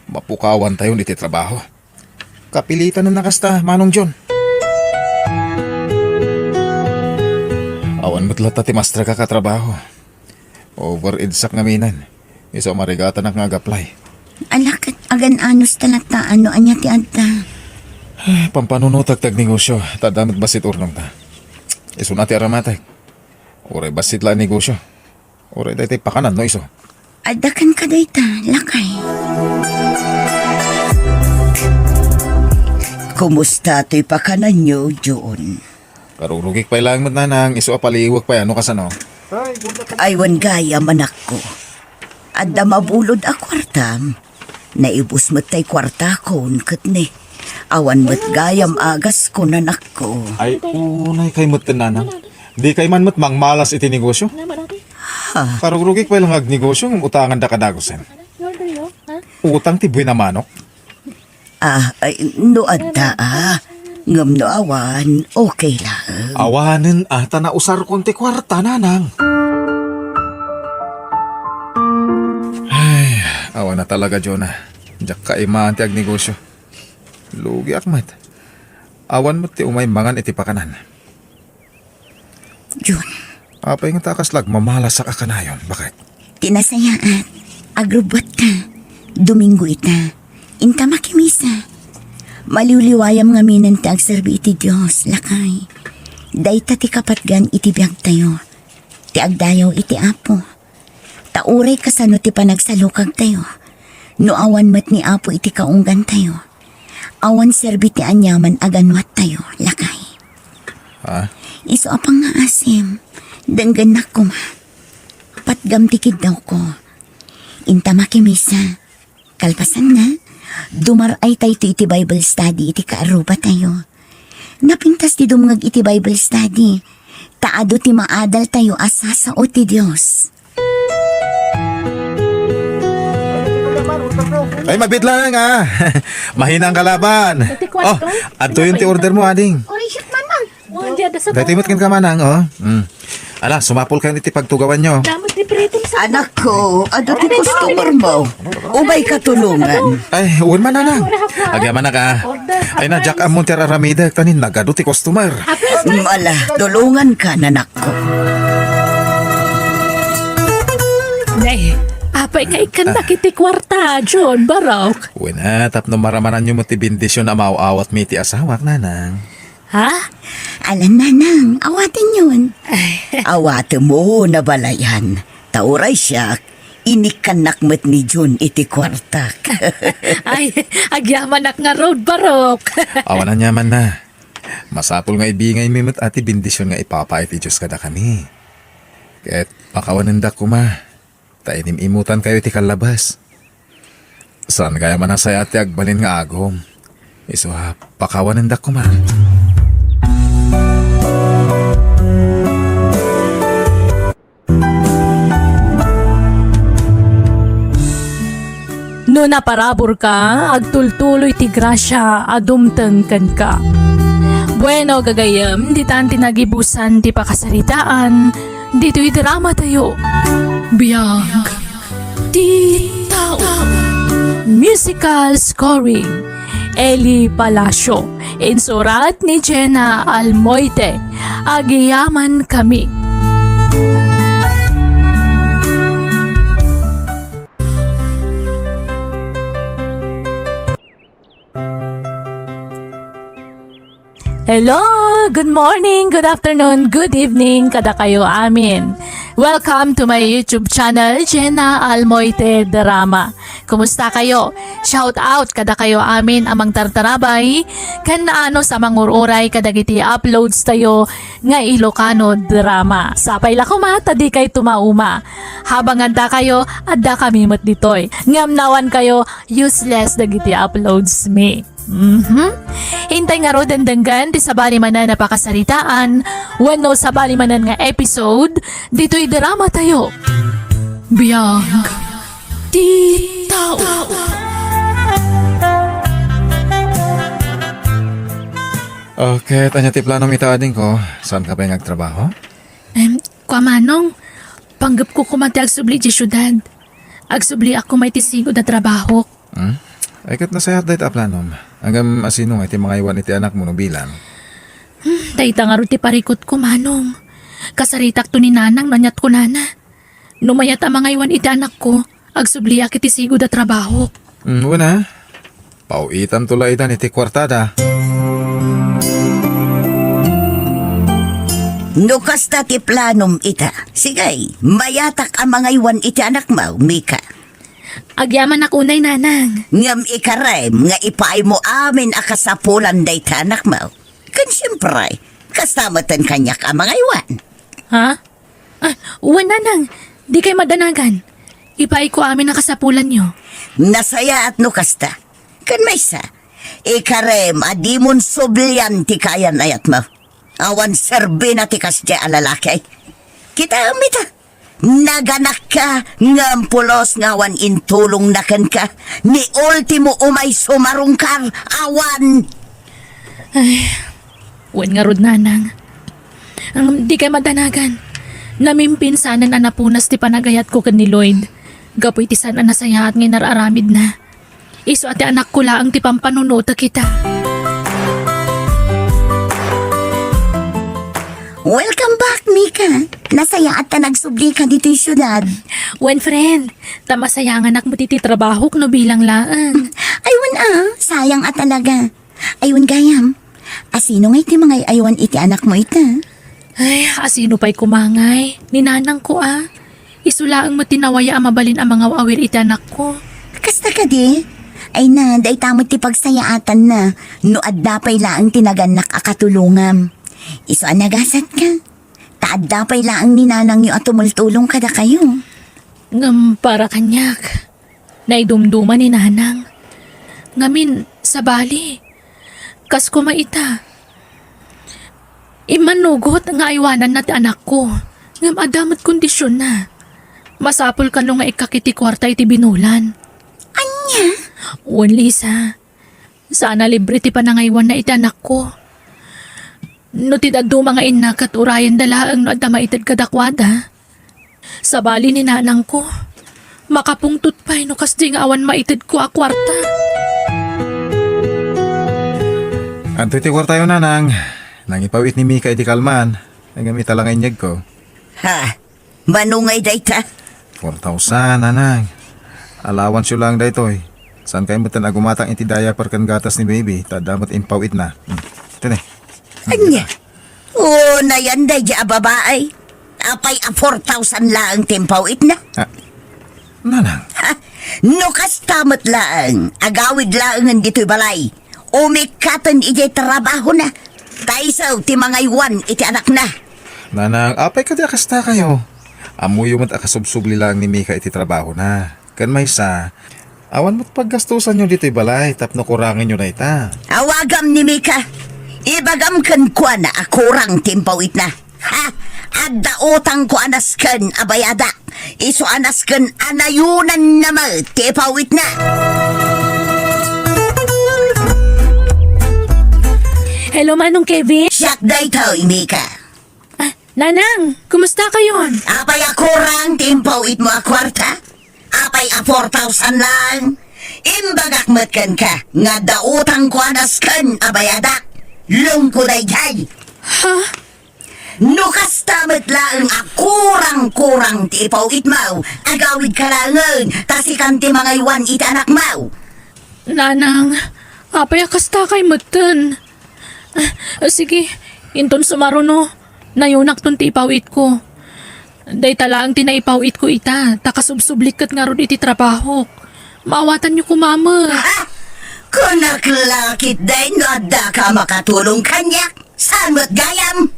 Mapukawantayon iti trabaho. Kapilitanen a kasta, Manong John. Awan met latta ti mastrek a katrabaho. Overage-ak ngaminen. Isu a marigatanak nga ag-apply. Ala ket agan-anos ta latta no ania ti adda. Ay, pampanunotak ti agnegosyo, ta adda met bassit urnongta. Isuna ti aramatek. Uray bassit la a negosyo. Uray daytoy pakanan no isu. Adda kenka dayta, lakay. Kumusta toy pakananyo, Jun? Karugrugik pay laeng met, Nanang, isu a paliiwek pay, a no kasano? Ay, wen gayam, anakko. Adda mabulod a kuartam. Naibus met tay kuartakon ket ni, awan met gayam agaskon, anakko. Ay, unay kay met, Nanang. Di kay man met mangmalas iti negosyo. Ha? Karugrugik pay laeng agnegosyo ngem utanganda kadagusen. Utang ti buin a manok. Ah, ay, no adda, ah. Ngem no awan, okay laeng. Awanen, ah, ta nausarkon ti kuarta, Nanang. Ay, awan a talaga, Jonah. Diak kaiman ti agnegosyo. Lugiak met. Awan met ti umay mangan iti pakanan. Jun. Apay ngata a kasla agmamalasak a kanayon? Bakit? Ti nasayaat, agrubbuatka. Domingo ita. Inta makimisa. Maliwliwayam ngaminen ti agserbi iti Dios, lakay. Dayta ti kapatgan iti biagtayo. Ti agdayaw iti Apo. Ta uray kasano ti panagsalukagtayo, no awan met ni Apo iti kaunggantayo, awan serbi ti aniaman a ganuattayo, lakay. Ha? Isu a pangngaasim, denggennak koma. Patgam ti kiddawko. Inta makimisa. Kalpasanna, dumar-aytayto iti Bible study iti kaarrubatayo. Napintas ti dumngeg iti Bible study, ta adu ti maadaltayo a sasao ti Dios. Ay, mabit lang, ah. Mahinang kalaban. Iti kwarto? Oh, adtoyen ti order mo, ading. Oy, shit, man, man. Oh, diyan, da sa Dati met kenka, manang, oh. Mm. Ala, sumapulkayon iti pagtugawanyo. Damo ti priting sa Anakko, adu ti customer mo. Umayka tulongan. Ay, wen man, nanang. Agyamanak a. Ay na, diak ammon ti ar-aramidek, ta ni nagadu ti customer. Mala, tulonganka, anakko. Nay, apay nga ikkannak iti kuarta, John, barok? Wen a, tapno maramananyo met ti bendision a maaw-awatmi iti asawak, nanang. Ha? Alan, nanang, awatenyon. Awatenmo, nabalayan. Ta uray siak, inikkannak met ni Jun iti kuartak. Ay, agyamanak ngarud, barok. Awan aniamanna. Masapul nga ibingaymi met a ti bendision nga ipapaay ti Dios kadakami. Ket pakawanendak koma. Ta inim-imutankayo iti kallabas. Saan gayam a nasayaat ti agbalin nga agum. Isu a pakawanendak koma. No naparaburka, agtultuloy ti grasia a dumteng kenka. Bueno, gagayyem, ditan ti nagibusan ti pakasaritaan ditoy dramatayo. Biag ti tao. Musical scoring, Eli Palacio. Insurat ni Jenna Almoite. Agyamankami. Hello! Good morning, good afternoon, good evening kadakayo amin. Welcome to my YouTube channel, Jenna Almoite Drama. Kumusta kayo? Shout out kadakayo amin a mangtartarabay ken naanus a mangur-uray kadagiti uploads tayo nga Ilocano drama. Sapay la koma ta dikay tumauma. Habang adda kayo, adda kami met ditoy. Ngem no awan kayo, useless dagiti uploads mi. Mhm. Intay ngaruden denggen ti sabali manen a pakasaritaan wenno sabali manen nga episode ditoy drama tayo. Biag ti tao. Okay, ania ti planom ita, adingko? Saan ka pay nga agtrabaho? Em, kua manong, panggepko koma ti agsubli iti siudad. Agsubliak koma iti sigud a trabahok. Hmm? Ay, ket nasayaat dayta a planom. Ngem asino nga iti mangaywan iti anakmo no bilang? Hmm, dayta ngarud ti parikutko, manong. Kasaritakto ni nanang no aniat kunana. No mayat a mangaywan iti anakko, agsubliak iti sigud a trabahok. Hmm, wen a. Paw-itanto la idan iti kuartada. No kasta ti planom ita, sige, mayatak a mangaywan iti anakmo, Mika. Agyamanak unay, nanang. Ngem ikarem nga ipaaymo amin a kasapulan dayta anakmo. Ken siempre, kasta metten kaniak a mangaywan. Ha? Ah, wen, nanang. Dikay madanagan. Ipaayko amin a kasapulanyo. Nasayaat no kasta. Ken maysa, ikarem a dimon sublian ti kayan-ayatmo. Awan serbina ti kasdiay a lalaki. Kitaem ita. Naganakka, ngem pulos nga awan intulongna kenka. Ni ultimo umay sumarungkar, awan. Ay, wen ngarud, nanang. Ngem dikay madanagan. Namimpinsanen a napunas ti panagayatko ken ni Lloyd. Gapu iti saan a nasayaat nga inar-aramidna. Isu a ti anakko laeng ti pampanunotek ita. Welcome back, Mika. Nasayaat ta nagsublika ditoy siudad. Wen, friend, ta masayanganak met iti trabahok no bilang laeng. Ay, wen a, sayang a talaga. Ay, wen gayam. Asino ngay ti mangay-aywan iti anakmo ita? Ay, asino pay koma ngay? Ni nanangko a. Isu laeng met ti nawaya a mabalin a mangaw-awir iti anakko. Kasta kadi? Ay na, dayta met ti pagsayaatanna no adda pay laeng ti nagannak a katulongam. Isu a nagasatka. Ta adda pay laeng ni nanangyo a tumultulong kadakayo. Ngem para kaniak, naidumduma ni nanang. Ngamin, sabali, kas koma ita. Immanugot nga aywananna ti anakko, ngem adda met kondisionna. Masapul kano nga ikkak iti kuarta iti binulan. Ania? Wen, Lisa. Saan a libre ti panangaywanna iti anakko. No ti dadduma nga inna ket urayenda laeng no adda maited kadakuada. Sabali ni nanangko, makapungtot pay no kasdi nga awan maitedko a kuarta. Adtoy ti kuartayo, nanang. Nangipaw-it ni Mika iti kalman. Ngem ita la nga inyegko. Ha? Mano ngay dayta? Four thousand, nanang. Allowance-yo lang daytoy. Saan kayo metten a gumatang iti diaper ken gatas ni baby, ta adda met impaw-itna. Hmm. Ito ni. Anya? O, nayan daydi a babae. Apay a four thousand laeng ti impaw-itna? Ah, nanang. Ha? No kasta met laeng, agawid laengen ditoy balay. Umikkaten idiay trabahona. Ta isu ti mangaywan iti anakna. Nanang, apay kadi a kasta kayo? Ammoyo met a kasubsubli laeng ni Mika iti trabahona. Ken maysa, awan met paggastusanyo ditoy balay tapno kurangenyo dayta. Awagam ni Mika. Ibagam kenkuana a kurang ti impaw-itna. Ha? Adda utangko a nasken a bayadak. Isu a nasken a nayunanna met ti ipaw-itna. Hello, Manong Kevin. Siak daytoy, Mika. Ah, Nanang, kumusta kayon? Apay a kurang ti impaw-itmo a kuarta? Apay a four thousand lang? Imbagak met kenka nga adda utangko a nasken a bayadak. Lungko daydiay. Ha? No kasta met laeng a kurang-kurang ti ipaw-itmo, agawidka laengen, ta sikan ti mangaywan iti anakmo. Nanang, apay a kastakay metten? Ah, sige, inton sumaruno, nayunakton ti ipaw-itko. Dayta laeng ti naipaw-itko ita, ta kasubsublik ket ngarud iti trabahok. Maawatanyo koma met. Ah! Kunak la ketdi no addaka a makatulong kaniak. Saan met gayam?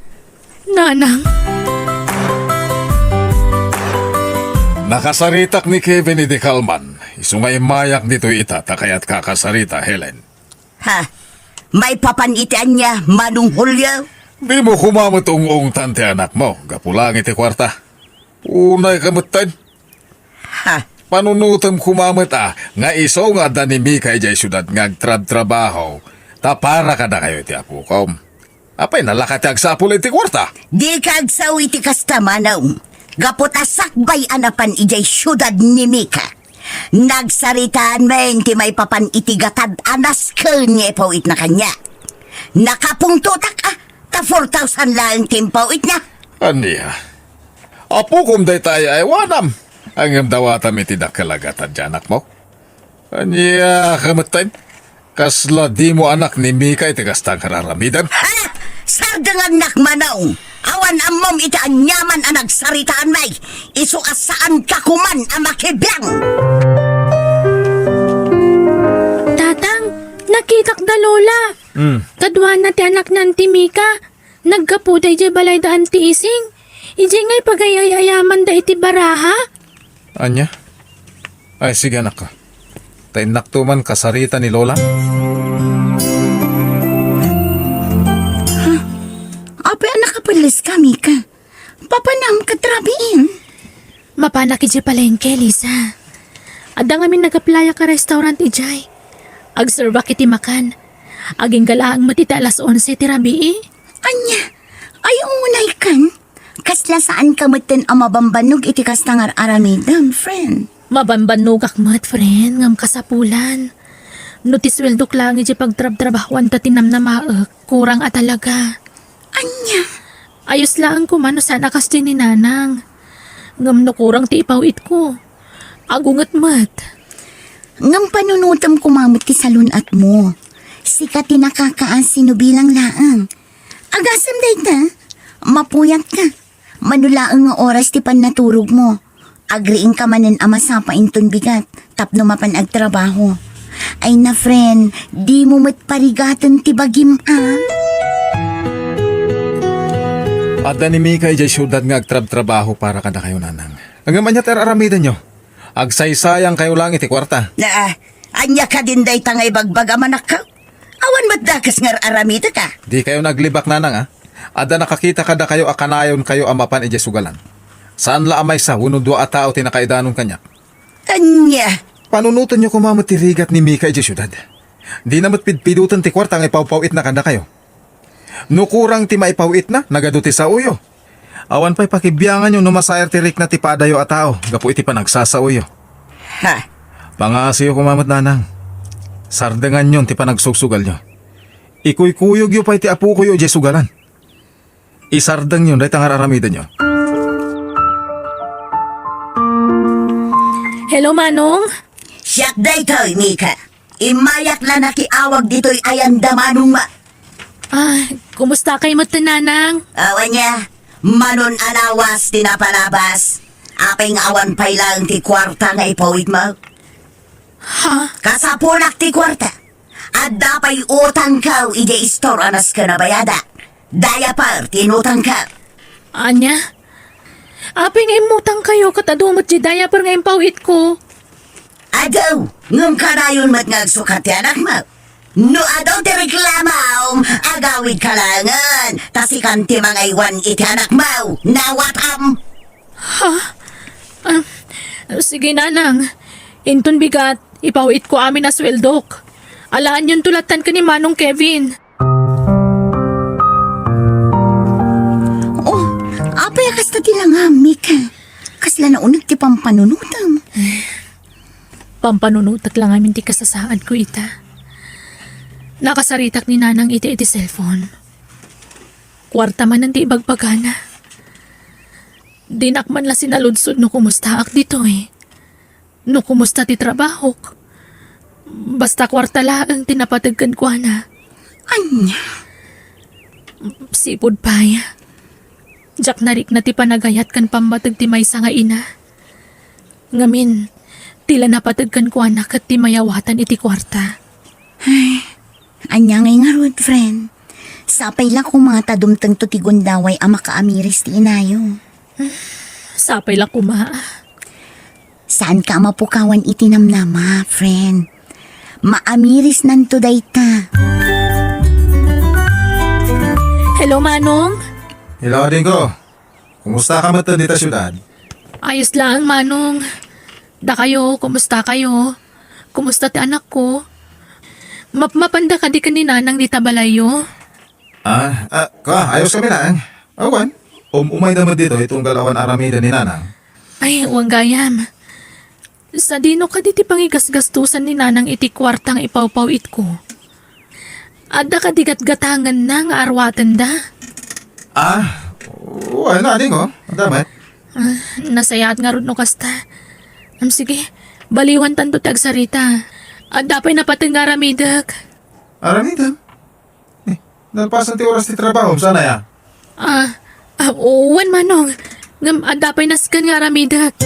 Nanang. Nakasaritak ni Kevin idi kalman. Isu nga immayak ditoy ita ta kayat kakasarita, Helen. Ha? Maipapan iti ania, Manong Julio? Dimo koma met ung-ungtan ti anakmo, gapu laeng iti kuarta. Unayka metten. Ha? Panunotem koma met a, nga isu nga adda ni Mika idiay siudad nga agtrabtrabaho, ta para kadakayo iti apokom. Apay, nalaka ti agsapul iti kuarta? Dika agsao iti kasta, Manong. Gapu ta sakbay a napan idiay siudad ni Mika. Nagsaritaan men ti maipapan iti gatad a nasken nga ipaw-itna kaniak. Nakapungtotak a, ta four thousand laeng ti impaw-itna. Ania? Apokom dayta ay-aywanam. Ngem dawatam iti dakkel a gatad ti anakmo. Ania ka metten? Kasla dimo anak ni Mika iti kasta nga ar-aramidem? Ha? Sardengngak, Manong. Awan ammom iti aniaman a nagsaritaanmi. Isu a saanka koman a makiblang. Tatang, nakitak da Lola. Hmm. Kaduana ti anakna ti Mika. Naggapuda idiay balayda Auntie Ising. Idiay ngay pagay-ay-ayamanda iti baraha? Ania? Ay, sige, anak. Ta innakto man kasarita ni Lola. Ha? Apay a nakapeles ka, Mika? Papanam ket rabiin? Mapanak idiay palengke, Lisa. Adda ngamin nag-applyak a restaurant idiay. Agservak iti makan. Agingga laeng met iti alas onse ti rabii. Ania? Ay, unay kan? Kasla saanka metten a mabambannog iti kasta nga ar-aramidem, friend? Mabambannogak met, friend, ngem kasapulan. No ti sueldok laeng iti pagtrabtrabahuan ta ti namnamaek, kurang a talaga. Ania? Ayos laeng koma no saan a kasdi ni Nanang. Ngem no kurang ti ipaw-itko, agunget met. Ngem panunotem koma met ti salun-atmo. Sika ti nakakaasi no bilang laeng. Agasem dayta, mapuyatka. Mano laeng nga oras ti pannaturogmo. Agriingka manen a masapa inton bigat tapno mapan agtrabaho. Ay na, friend, dimo met parigaten ti bagim, a? Adda ni Mika idiay siudad nga agtrabtrabaho para kadakayo, Nanang. Ngem ania ti ar-aramidenyo? Agsaysayangkayo laeng iti kuarta. Naa, ania kadin dayta nga ibagbagam, anakko? Awan met dakes nga ar-aramidek, a? Dikayo naglibak, Nanang, a. Adda nakakita kadakayo a kanayonkayo a mapan idiay sugalan. Saan la a maysa wenno dua a tao ti nakaidanon kaniak. Ania? Panunotenyo koma met ti rigat ni Mika idiay siudad. Dina met pidpidoten ti kuarta nga ipawpaw-itna kadakayo. No kurang ti maipaw-itna, nagadu ti saoyo. Awan pay pakibianganyo no masair ti rikna ti padayo a tao gapu iti panagsasaoyo. Ha? Pangaasiyo koma met, Nanang. Sardenganyon ti panagsugsugalyo. Ikuykuyogyo pay ti apokoyo idiay sugalan. Isardengyon dayta nga ar-aramidenyo. Hello, Manong. Siak daytoy, Mika. Immayak la nakiawag ditoy ayanda, Manong ma- Ah, kumusta kay met, Nanang? Awan niya. Manon a lawas ti napalabas. Apay nga awan pay laeng ti kuarta nga ipawitmo? Ha? Kasapunak ti kuarta. Adda pay utangko idiay istor a nasken a bayadak. Diaper ti inutangko. Ania? Apay nga immutangkayo ket adu met ti diaper nga impawitko? Adu, ngem kanayon met nga agsukat ti anakmo. No adu ti reklamom, agawidka laengen, ta sikan ti mangaywan iti anakmo. Nawatam? Ha? Ah, sige, Nanang. Inton bigat, ipawitko amin a sueldok. Alaanyonto lattan ken ni Manong Kevin. Oh, apay a kasta ti langam, Mika? Kasla nauneg ti pampanunotem. Pampanunotek la ngamin ti kasasaadko ita. Nakasaritak ni Nanang iti, iti cellphone. Kuarta manen ti ibagbagana. Dinak man la sinaludsod no kumustaak ditoy. No kumusta ti trabahok. Basta kuarta laeng ti napateg kenkuana. Ania? Sipud pay, diak narikna ti panagayat ken pammateg ti maysa nga ina. Ngamin, ti la napateg kenkuana ket ti mayawatan iti kuarta. Ay, ania ngay ngarud, friend? Sapay la koma ta dumtengto ti gundaway a makaamiris ti inayo. Sapay la koma. Saanka a mapukawan iti namnama, friend. Maamirisnanto dayta. Hello, Manong. Hello, adingko. Kumusta ka met dita siudad? Ayos lang, Manong. Dakayo, kumusta kayo? Kumusta ti anakko? Mapmapanda kadi ken ni Nanang dita balayyo? Ah, ah, ka, ayos kami na. Awan, um, umayda met ditoy tunggal awan aramiden ni Nanang. Ay, wen gayam. Sadino kadi ti pangigasgastosan ni Nanang iti kuarta nga ipawpaw-itko? Adda kadi gatgatangenna nga arwatenda? Ah, wen, adingko. Adda met. Ah, nasayaat ngarud no kasta. Am, sige, baliwantanto ti agsarita. Adda pay napateg nga aramidek. Aramidem? Eh, nalpasan ti oras ti trabaho, saan aya? Ah, ah, wen, Manong. Ngem adda pay nasken nga aramidek.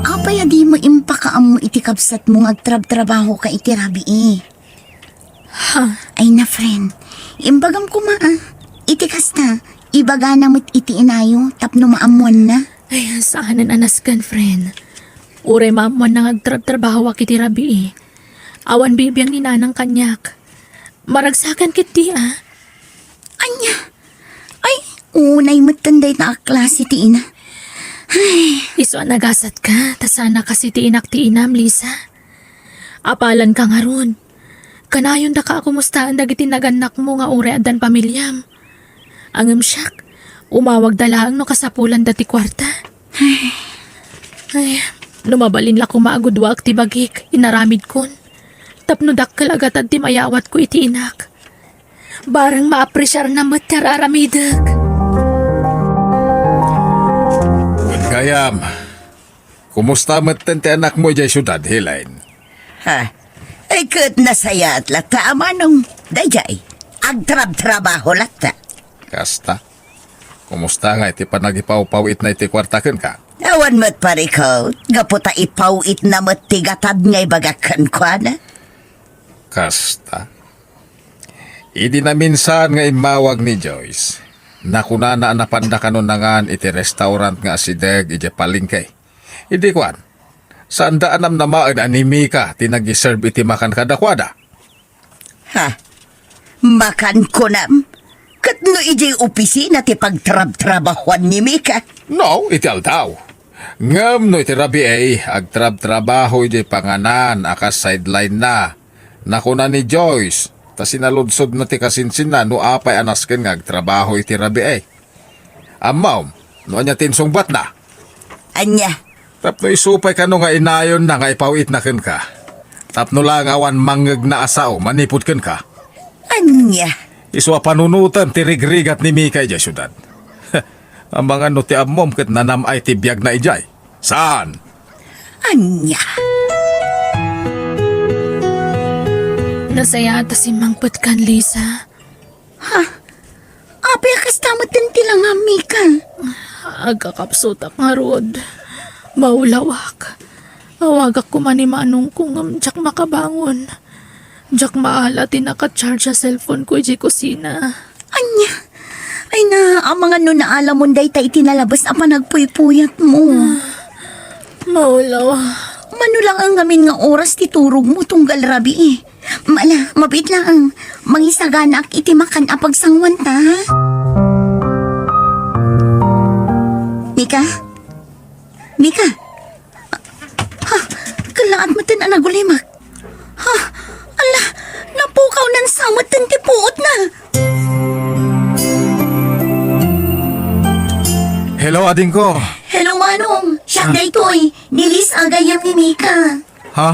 Apay a dimo impakaammo iti kabsatmo nga agtrabtrabahoka iti rabii? Ha? Ay na, friend. Imbagam koma, ah. Iti kasta, ibagana met iti inayo tapno maammoanna. Ay, saanen a nasken, friend. Uray maammoanna nga agtrabtrabahoak iti rabii. Awan bibiang ni Nanang kaniak. Maragsakan ketdi, ah. Ania? Ay, unay metten dayta a klase ti ina. Ay. Isu a nagasatka, ta saanak a sitiinak ti inam, Lisa. Apalanka ngarud. Kanayondaka a kumustaen dagiti nagannakmo nga uray addan pamiliam. Ngem siak, umawagda laeng no kasapulanda ti kuarta. Ay, no mabalin la koma a guduaek ti bagik, inaramidkon. Tapno dakkel a gatad ti mayawatko iti inak. Bareng maapresiarna met ti ar-aramidek. Wen gayam, kumusta metten ti anakmo idiay siudad, Helen? Ha? Ay, ket nasayaat latta a Manong. Daydiay, agtrabtrabaho latta. Kasta? Kumusta nga iti panagipawpaw-itna iti kuarta kenka? Awan met, parikot, gapu ta ipaw-itna met ti gatad nga ibagak kenkuana. Kasta? Idi naminsan nga immawag ni Joyce, nakunana a napanda kano nangan iti restaurant nga asideg idiay palengke. Idi kuan, saanda a namnamaen a ni Mika ti nag-serve iti makan kadakuada. Ha? Makan kunam? Ket no idiay opisina ti pagtrabtrabahoan ni Mika? No, iti aldaw. Ngem no iti rabii, agtrabtrabaho idiay panganan a kas sideline na. Nakuna ni Joyce, Ta sinaludsodna ti kasinsinna no apay a nasken nga agtrabaho iti rabii. Ammom, no ania ti insungbatna? Ania? Tapno isu pay kano nga inayonna nga ipaw-itna kenka. Tapno laeng awan mangngegna a sao manipud kenka. Ania? Isu a panunotem ti rigrigat ni Mika idiay siudad. Amangan no ti ammom ket nanam-ay ti biagna idiay. Saan? Ania? Nasayaat a simmangpetkan, Lisa. Ha? Apay a kasta met ti langam, Mika? Agkakapsutak ngarud. Maulawak. Awagak koma ni manongko ngem diak makabangon. Diak maala ti naka-charge a cellphone ko idiay kusina. Ania? Ay na, amangan no naalamon dayta iti nalabes a panagpuypuyatmo. Maulaw. Mano lang ngamin nga oras ti turogmo tunggal rabii? Mala, mabiit lang. Mangisaganaak iti makan a pagsanguanta, ha? Mika? Mika? Ha? Kallaat met a nagulimek. Ha? Ala, napukaw nan samet ti puotna. Hello, adingko. Hello, Manong. Siak daytoy. Ni Liz a gayyem ni Mika. Ha?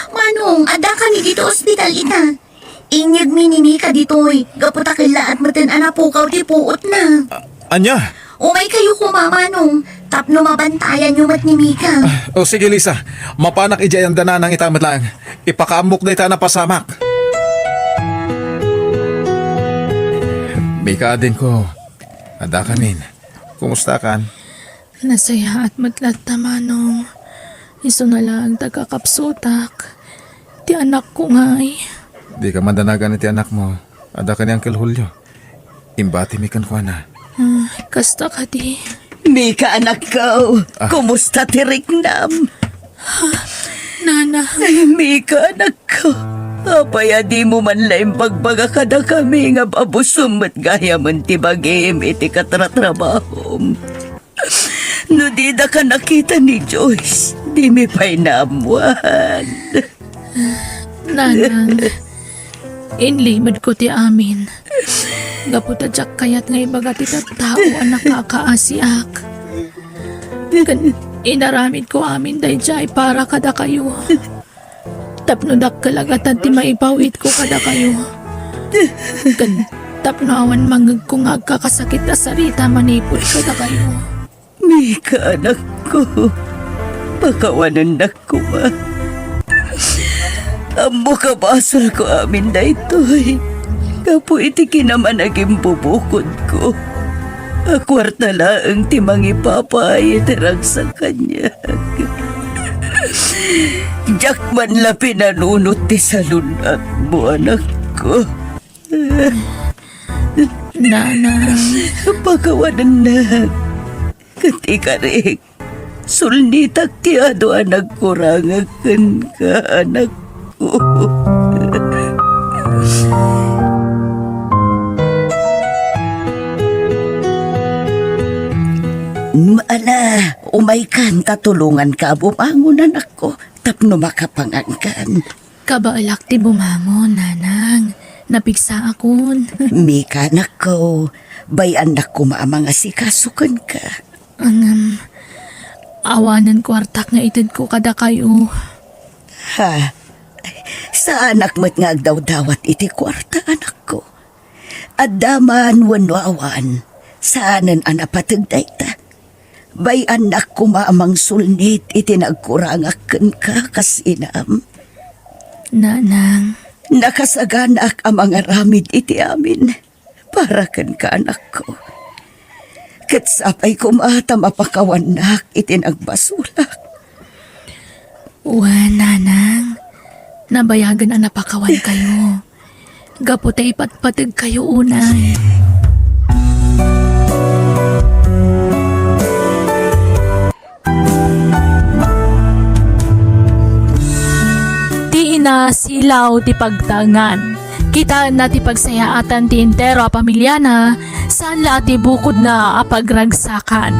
Manong, adda kami dito ospital ita. Inyegmi ni Mika ditoy, gapu ta kellaat met a napukaw ti puotna. A-, ania? Umay kayo koma, Manong, tapno mabantayanyo met ni Mika. Ah, o sige, Lisa. Mapanak idiay anda nanang ita met laeng. Ipakaammok dayta a napasamak. Mika, adingko. Adda kamin. Kumustakan? Nasayaat met latta, Manong. Isuna laeng ti agkakapsutak. Ti anakko ngay. Dika mandanagan iti anakmo. Adda ken ni Uncle Julio. Imbatimi kenkuana. Ah, kasta kadi. Mika, anakko, ah, kumusta ti riknam? Nana. Ay, Mika, anakko. Apay a dimo man la imbagbaga kadakami nga abusom met gayamen ti bagim iti katratrabahom? No didaka nakita ni Joyce, dimi pay naammuan. Nanang, inlimedko ti amin. Gapu ta diak kayat nga ibaga ti tattao a nakakaasiak. Ken inaramidko amin daydiay para kadakayo. Tapno dakkel a gatad ti maipaw-itko kadakayo. Ken tapno awan mangngegko nga agkakasakit a sarita manipud kadakayo. Mika, anakko, pakawanennak koma. Ammok a basolko amin daytoy gapu iti kinamanagimbubukodko a kuarta laeng ti mangipapay iti ragsak kaniak. Diak man la pinanunot ti salun-atmo, anakko. Nanang. Pakawanennak. Ket ikarik, sulnitak ti adu a nagkurangak kenka, anakko. Ala, umaykan ta tulonganka a bumangon, anakko, tapno makapangankan. Kabaelak ti bumangon, nanang. Napigsaakon. Mika, anakko, bay-annak koma a mangasikaso kenka. Ngem, awanen kuartak nga itedko kadakayo. Ha? Saanak met nga agdawdawat iti kuarta, anakko. Adda man wenno awan, saanen a napateg dayta. Bay-annak koma a mangsulnit iti nagkurangak kenka kas inam. Nanang. Nakasaganaak a mangaramid iti amin para kenka, anakko. Ket sapay koma ta mapakawannak iti nagbasolak. Wen, nanang, nabayagen a napakawankayo. Gapu ta ipatpategkayo unay. Ti ina, silaw ti pagtaengan. Kitaenna ti pagsayaatan ti entero a pamiliana, saan la a ti bukodna a pagragsakan.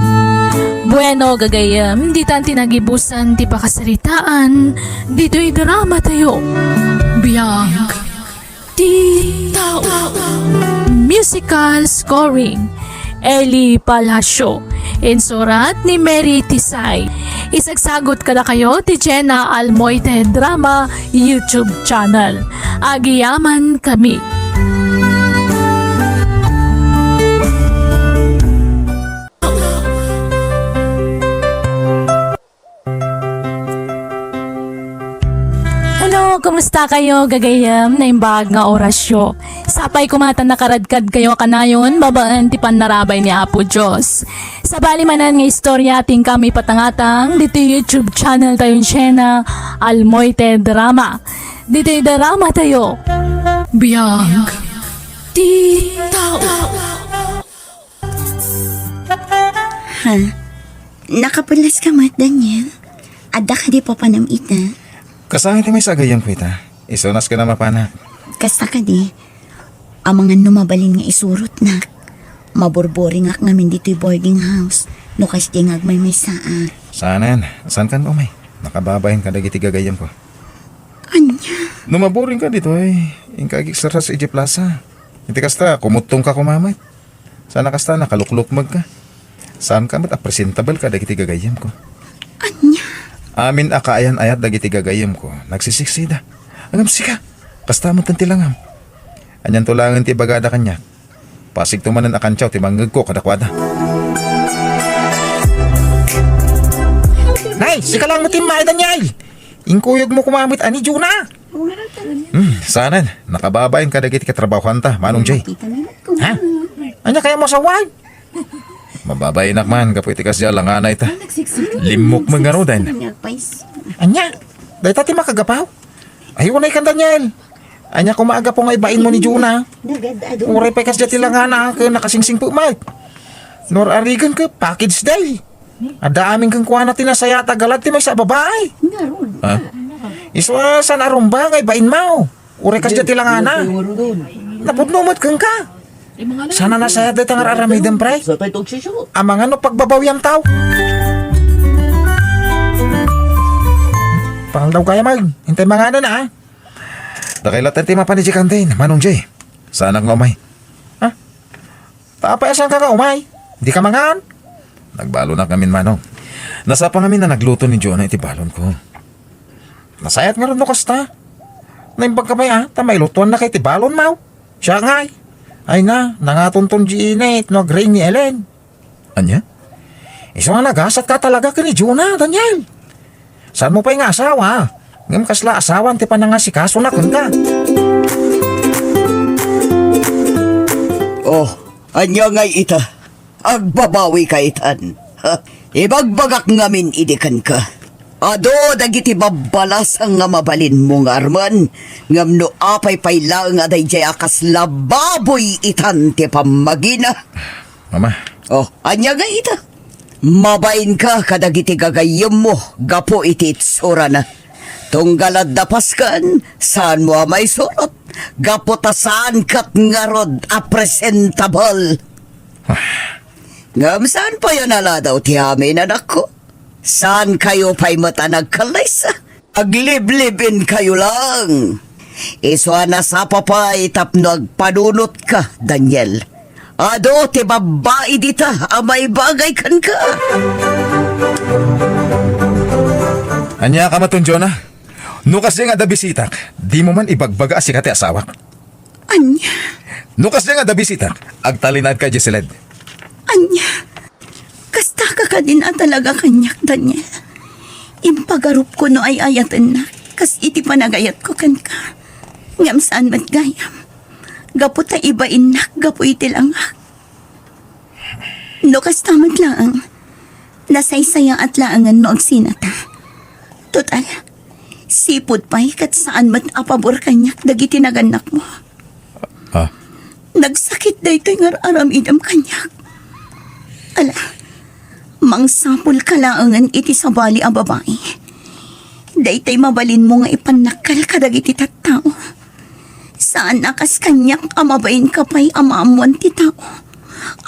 Bueno, gagayyem, ditan ti nagibusan ti pakasaritaan ditoy dramatayo. Biag. Ti tao. Musical scoring, Eli Palacio. Insurat ni Mary Tisay. Isagsagot kadakayo ti Jenna Almoite Drama YouTube channel. Agyamankami. Hello, kumusta kayo, gagayyem, naimbag nga orasyo? Sapay koma ta nakaradkad kayo kanayon babaen ti pannarabay ni Apo Dios. Sabali manen nga istorya ti inkami patangatang ditoy YouTube channel tayo, Jenna Almoite Drama. Ditoy drama tayo. Biag ti tao. Ha? Nakapullas ka met, Daniel? Adda kadi papanam ita? Kasangay ti maysa a gayyemko ita. Isunas ka na mapanak. Kasta kadi, amangan no mabalin nga isurotnak. Maburburingak ngamin ditoy boarding house no kasdi nga agmaymaysaak. Saanen, saan kan umay? Nakababain ka dagiti gagayyemko. Ania? No maburing ka ditoy, inka agiksaras iti plaza. Iti kasta, kumuttong ka kumamet. Sana kasta, nakaluklukluk ka. Saan ka met a presentable ka dagiti gagayyemko. Ania? Amin a kaayan-ayat dagiti gagayyemko, nagsisiksida. Ngem sika, kasta met ti langam. Anianto laengen ti ibagada kaniak? Pasigto manen a kantiaw ti mangngegko kadakuada. Nay, sika lang met ti immay, Daniel! Inkuyogmo koma met a ni Juna. Hmm, saanen, nakababain ka dagiti katrabahoanta, Manong Jay. Ha? Ania kayatmo a sawen? Mababainak man gapu iti kasdi a langana ita. Limmukmo ngaruden. Ania? Dayta ti makagapu? Ay, unay kan Daniel. Ania koma a gapu nga ibainmo ni Juna? Uray pay kasdi ti langana, ket nakasingsingpet met. No ar-arigen ket package day. Adda amin kenkuana ti nasayaat a galad ti maysa a babai. Ngarud. Ha? Isu a saan a rumba nga ibainmo. Uray kasdi ti langana. Napudno met kenka. Saan a nasayaat dayta nga ar-aramidem, pre? Amangan no pagbabawiam taw. Pangaldaw kaya, Mag. Intay manganan, a. Dakay latta ti mapan idiay kantin, Manong Jay. Saanak nga umay. Ha? Ta apay a saanka nga umay? Dika mangan? Nagbalonak ngamin, Manong. Nasapa ngamin a nagluto ni Jonah iti balonko. Nasayaat ngarud no kasta. Naimbag ka pay, a, ta mailutuannaka iti balonmo. Siak ngay. Ay na, nangatonton di init no agreen ni Ellen. Ania? Isu nga nagasatka talaga ken ni Jonah, Daniel. Saanmo pay nga asawa, ngem kasla asawan ti panangasikasona kenka. Oh, ania ngay ita? Agbabawika itan. Ha? Ibagbagak ngamin idi kenka. Adu dagiti babbalasang nga mabalinmo nga armen, ngem no apay pay laeng a daydiay a kasla baboy itan ti pammagina. Mama. Oh, ania ngay ita? Mabainka kadagiti gagayyemmo gapu iti itsurana. Tunggal adda pasken, saanmo a maisurot, gapu ta saan ket ngarud a presentable. Ngem saan pay a naladaw ti amin, anakko? Saankayo pay met a nagkallaysa? Agliblib-inkayo laeng. Isu a nasapa pay tapno agpanunotka, Daniel. Adu ti babbai dita a maibagay kenka. Ania ka maton, Jonah? No kasdi nga adda bisitak, dimo man ibagbaga a sika ti asawak. Ania? No kasdi nga adda bisitak, agtalinaedka idiay siled. Ania? Kastaka kadin a talaga kaniak, Daniel. Impagarupko no ay-ayatennak kas iti panagayatko kenka. Ngem saan met gayam. Gapu ta ibainnak gapu iti langak. No kasta met laeng, nasaysayaat laengen no agsinata. Total, sipud pay ket saan met a pabor kaniak dagiti nagannakmo. Ah. Nagsakit daytoy nga ar-aramidem kaniak. Ala, mangsapulka laengen iti sabali a babai. Daytoy mabalinmo nga ipannakkel kadagiti tattao. Saan a kas kaniak a mabainka pay a maammoan ti tao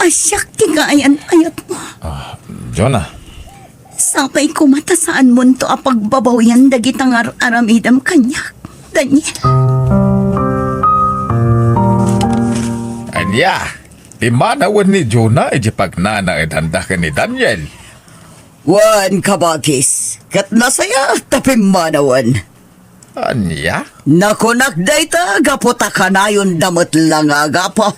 a siak ti kaayan-ayatmo. Ah, Jonah. Sapay koma ta saanmonto a pagbabawian dagita nga ar-aramidem kaniak, Daniel. Ya, pimmanawen ni Jonah iti pagnanaedanda ken ni Daniel. Wen, kabagis, ket nasayaat ta pimmanawen. Ania? Nakunak dayta gapu ta kanayonda met la nga agapa.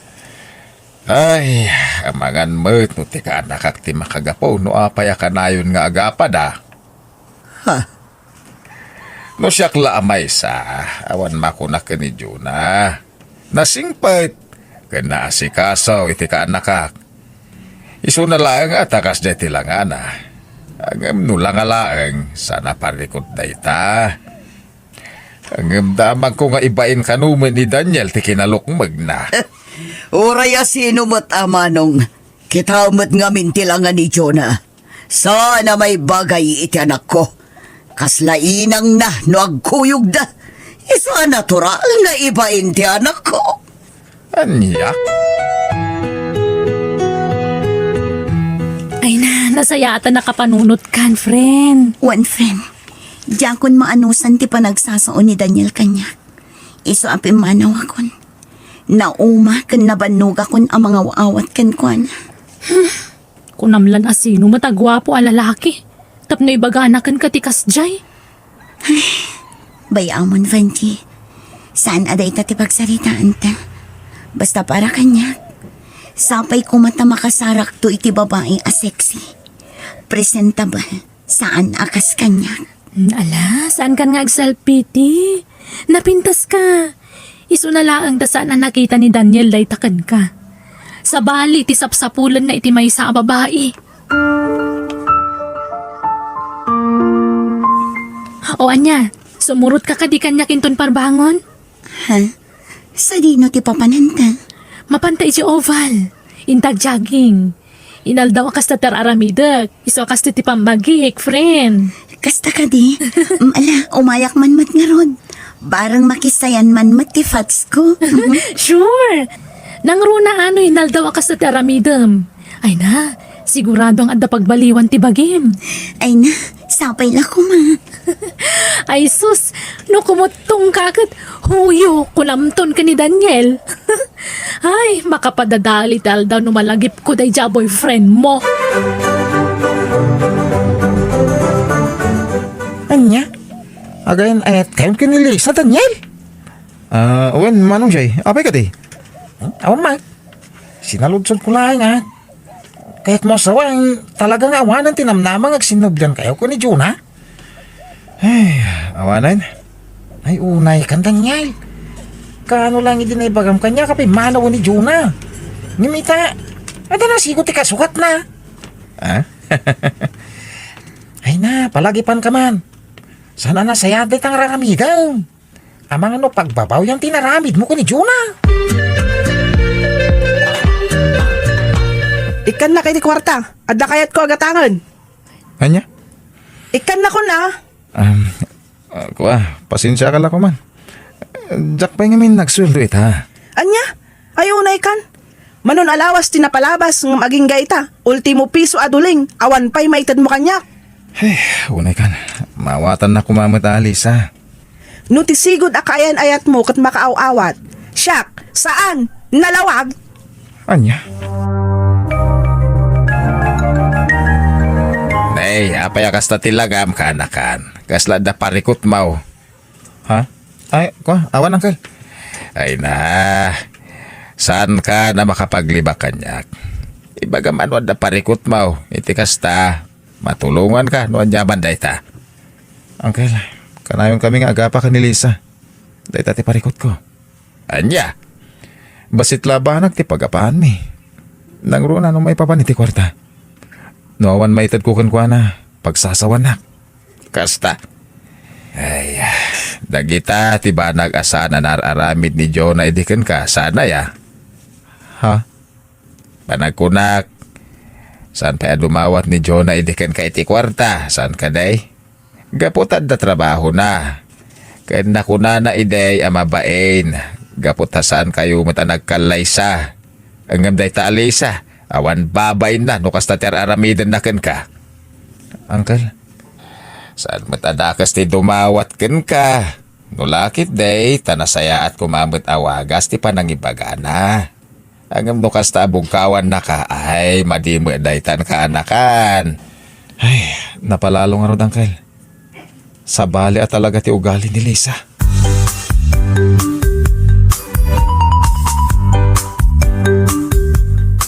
Ay, amangan met no ti kaanakak ti makagapu no apay a kanayon nga agapada. Ha? No siak la a maysa, awan makunak ken ni Jonah. Nasingpet ken naasikaso iti kaanakak. Isuna laeng a ta kasdiay ti langana. Ngem no langa laeng, saan a parikut dayta. Ngem damagko nga ibain kano met ni Daniel ti kinalukmegna. Uray a sino met a manong, kita met ngamin ti langa ni Jonah. Saan a maibagay iti anakko. Kasla inangna no agkuyogda. Isu a natural nga ibain ti anakko. Ania? Ay na, nasayaat a nakapanunotkan, friend. Wen, friend. Diakon maanusan ti panagsasao ni Daniel kaniak. Isu a pimmanawakon. Nauma ken nabannogakon a mangaw-awat kenkuana. Kunam lan a sino met a guapo a lalaki tapno ibagana kenka ti kasdiay. Bay-amon, Vanji. Saan a dayta ti pagsaritaanta. Basta para kaniak, sapay koma ta makasarakto iti babai a sexy, presentable, saan a kas kaniak. Mm, ala, saankan nga agsalpiti. Napintaska. Isuna laeng ta saan a nakita ni Daniel dayta kenka. Sabali ti sapsapulenna iti maysa a babai. O ania, sumurotka kadi kaniak inton parbangon? Ha? Sadino ti papananta? Mapanta iti oval. Inta agjogging. Inaldaw a kasta ti ar-aramidek. Isu a kasta ti pammagik, friend. Kasta kadi? Mm, ala, umayak man met ngarud. Bareng makissayan man met ti fatsko. Sure! Nangruna no inaldaw a kasta ti aramidem. Ay na, sigurado nga adda pagbaliwan ti bagim. Ay na, sapay la koma. Ay sus, no kumuttongka ket huyo, kunamton ken ni Daniel. Ay, makapadadali ti aldaw no malagipko daydiay a boyfriend mo. Ania? Agayat-ayatkayon ken ni Lisa, Daniel? Ah, wen, Manong Jay, apay kadi? Hmm? Awan man. Sinaludsodko laeng, ah. Kayatmo a sawen, talaga nga awanen ti namnama nga agsinnobiankayo ken ni Jonah? Ay, awanen. Ay, unaykan, Daniel. Kaano lang idi naibagam kaniak a pimmanawen ni Jonah. Ngem ita, adda nasigo ti kasukatna. Ah? Ay na, palagipanka man. Saan a nasayaat dayta nga ar-aramidem. Amangan no pagbabawiam ti inaramidmo ken ni Jonah. Ikkannaka iti kuarta. Adda kayatko a gatangen. Ania? Ikkannakon a. Um, ah, kua, pasensiaka la koma. Diak pay ngamin nagsueldo ita. Ania? Ay, unaykan. Manon a lawas ti napalabas ngem agingga ita, ultimo piso a duling, awan pay maitedmo kaniak. Hey, unaykan. Maawatannak koma met a, Lisa. No ti sigud a kaayan-ayatmo ket makaaw-awat, siak, saan, nalawag? Ania? Nay, apay a kasta ti lagam, kaanakan? Kasla adda parikutmo. Ha? Ay, kua, awan, Uncle. Ay na, saanka a makapaglibak kaniak. Ibagam no adda parikutmo, iti kasta, matulonganka no aniaman dayta. Uncle, kanayonkami nga agapa ken ni Lisa. Dayta ti parikutko. Ania? Bassit la a banag ti pagapaanmi. Nangruna no maipapan iti kuarta. No awan maitedko kenkuana, pagsasawanak. Kasta. Ay, dagita ti banag a saan a naar-aramid ni Jonah idi kenka, saan aya? Ha? Panagkunak, saan pay a dumawat ni Jonah idi kenka iti kuarta, saan kadi? Gapu ta adda trabahona. Ken nakunana idi a mabain, gapu ta saankayo met a nagkallaysa. Ngem dayta a Lisa, awan babainna no kasta ti ar-aramidenna kenka. Uncle, saan met a dakes ti dumawat kenka. No la ketdi, ta nasayaat koma met a wagas ti panangibagana. Ngem no kasta a bugkawannaka, ay, madi met daytan kaanakan. Ay, napalalo ngarud, Uncle. Sabali a talaga ti ugali ni Lisa.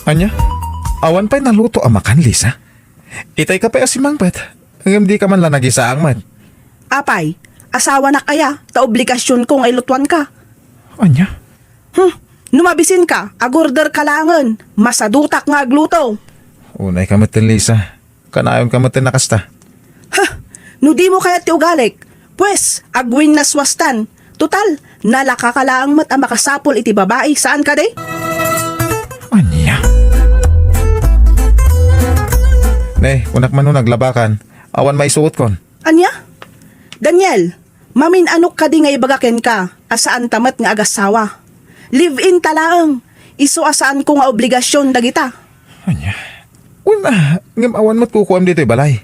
Ania? Awan pay naluto a makan, Lisa? Itay ka pay a simangpet, ngem di ka man la nagisaang met. Apay, asawanak aya, ta obligasionko nga ilutuanka. Ania? Hmm, no mabisinka, agorder ka laengen, masadutak nga agluto. Unay ka met, Lisa. Kanayon ka met a kasta. Ha! No dimo kayat ti ugalik, pues, agwinnaswastan. Total, nalaka ka laeng met a makasapul iti babai, saan kadi? Ania? Ne, kunak man no naglabakan, awan maisuotkon. Ania? Daniel, mamin-anok kadi nga ibaga kenka a saanta met nga agassawa? Live-in ta laeng, isu a saanko nga obligasion dagita. Ania? Wen a, ngem awan met kukuam ditoy balay.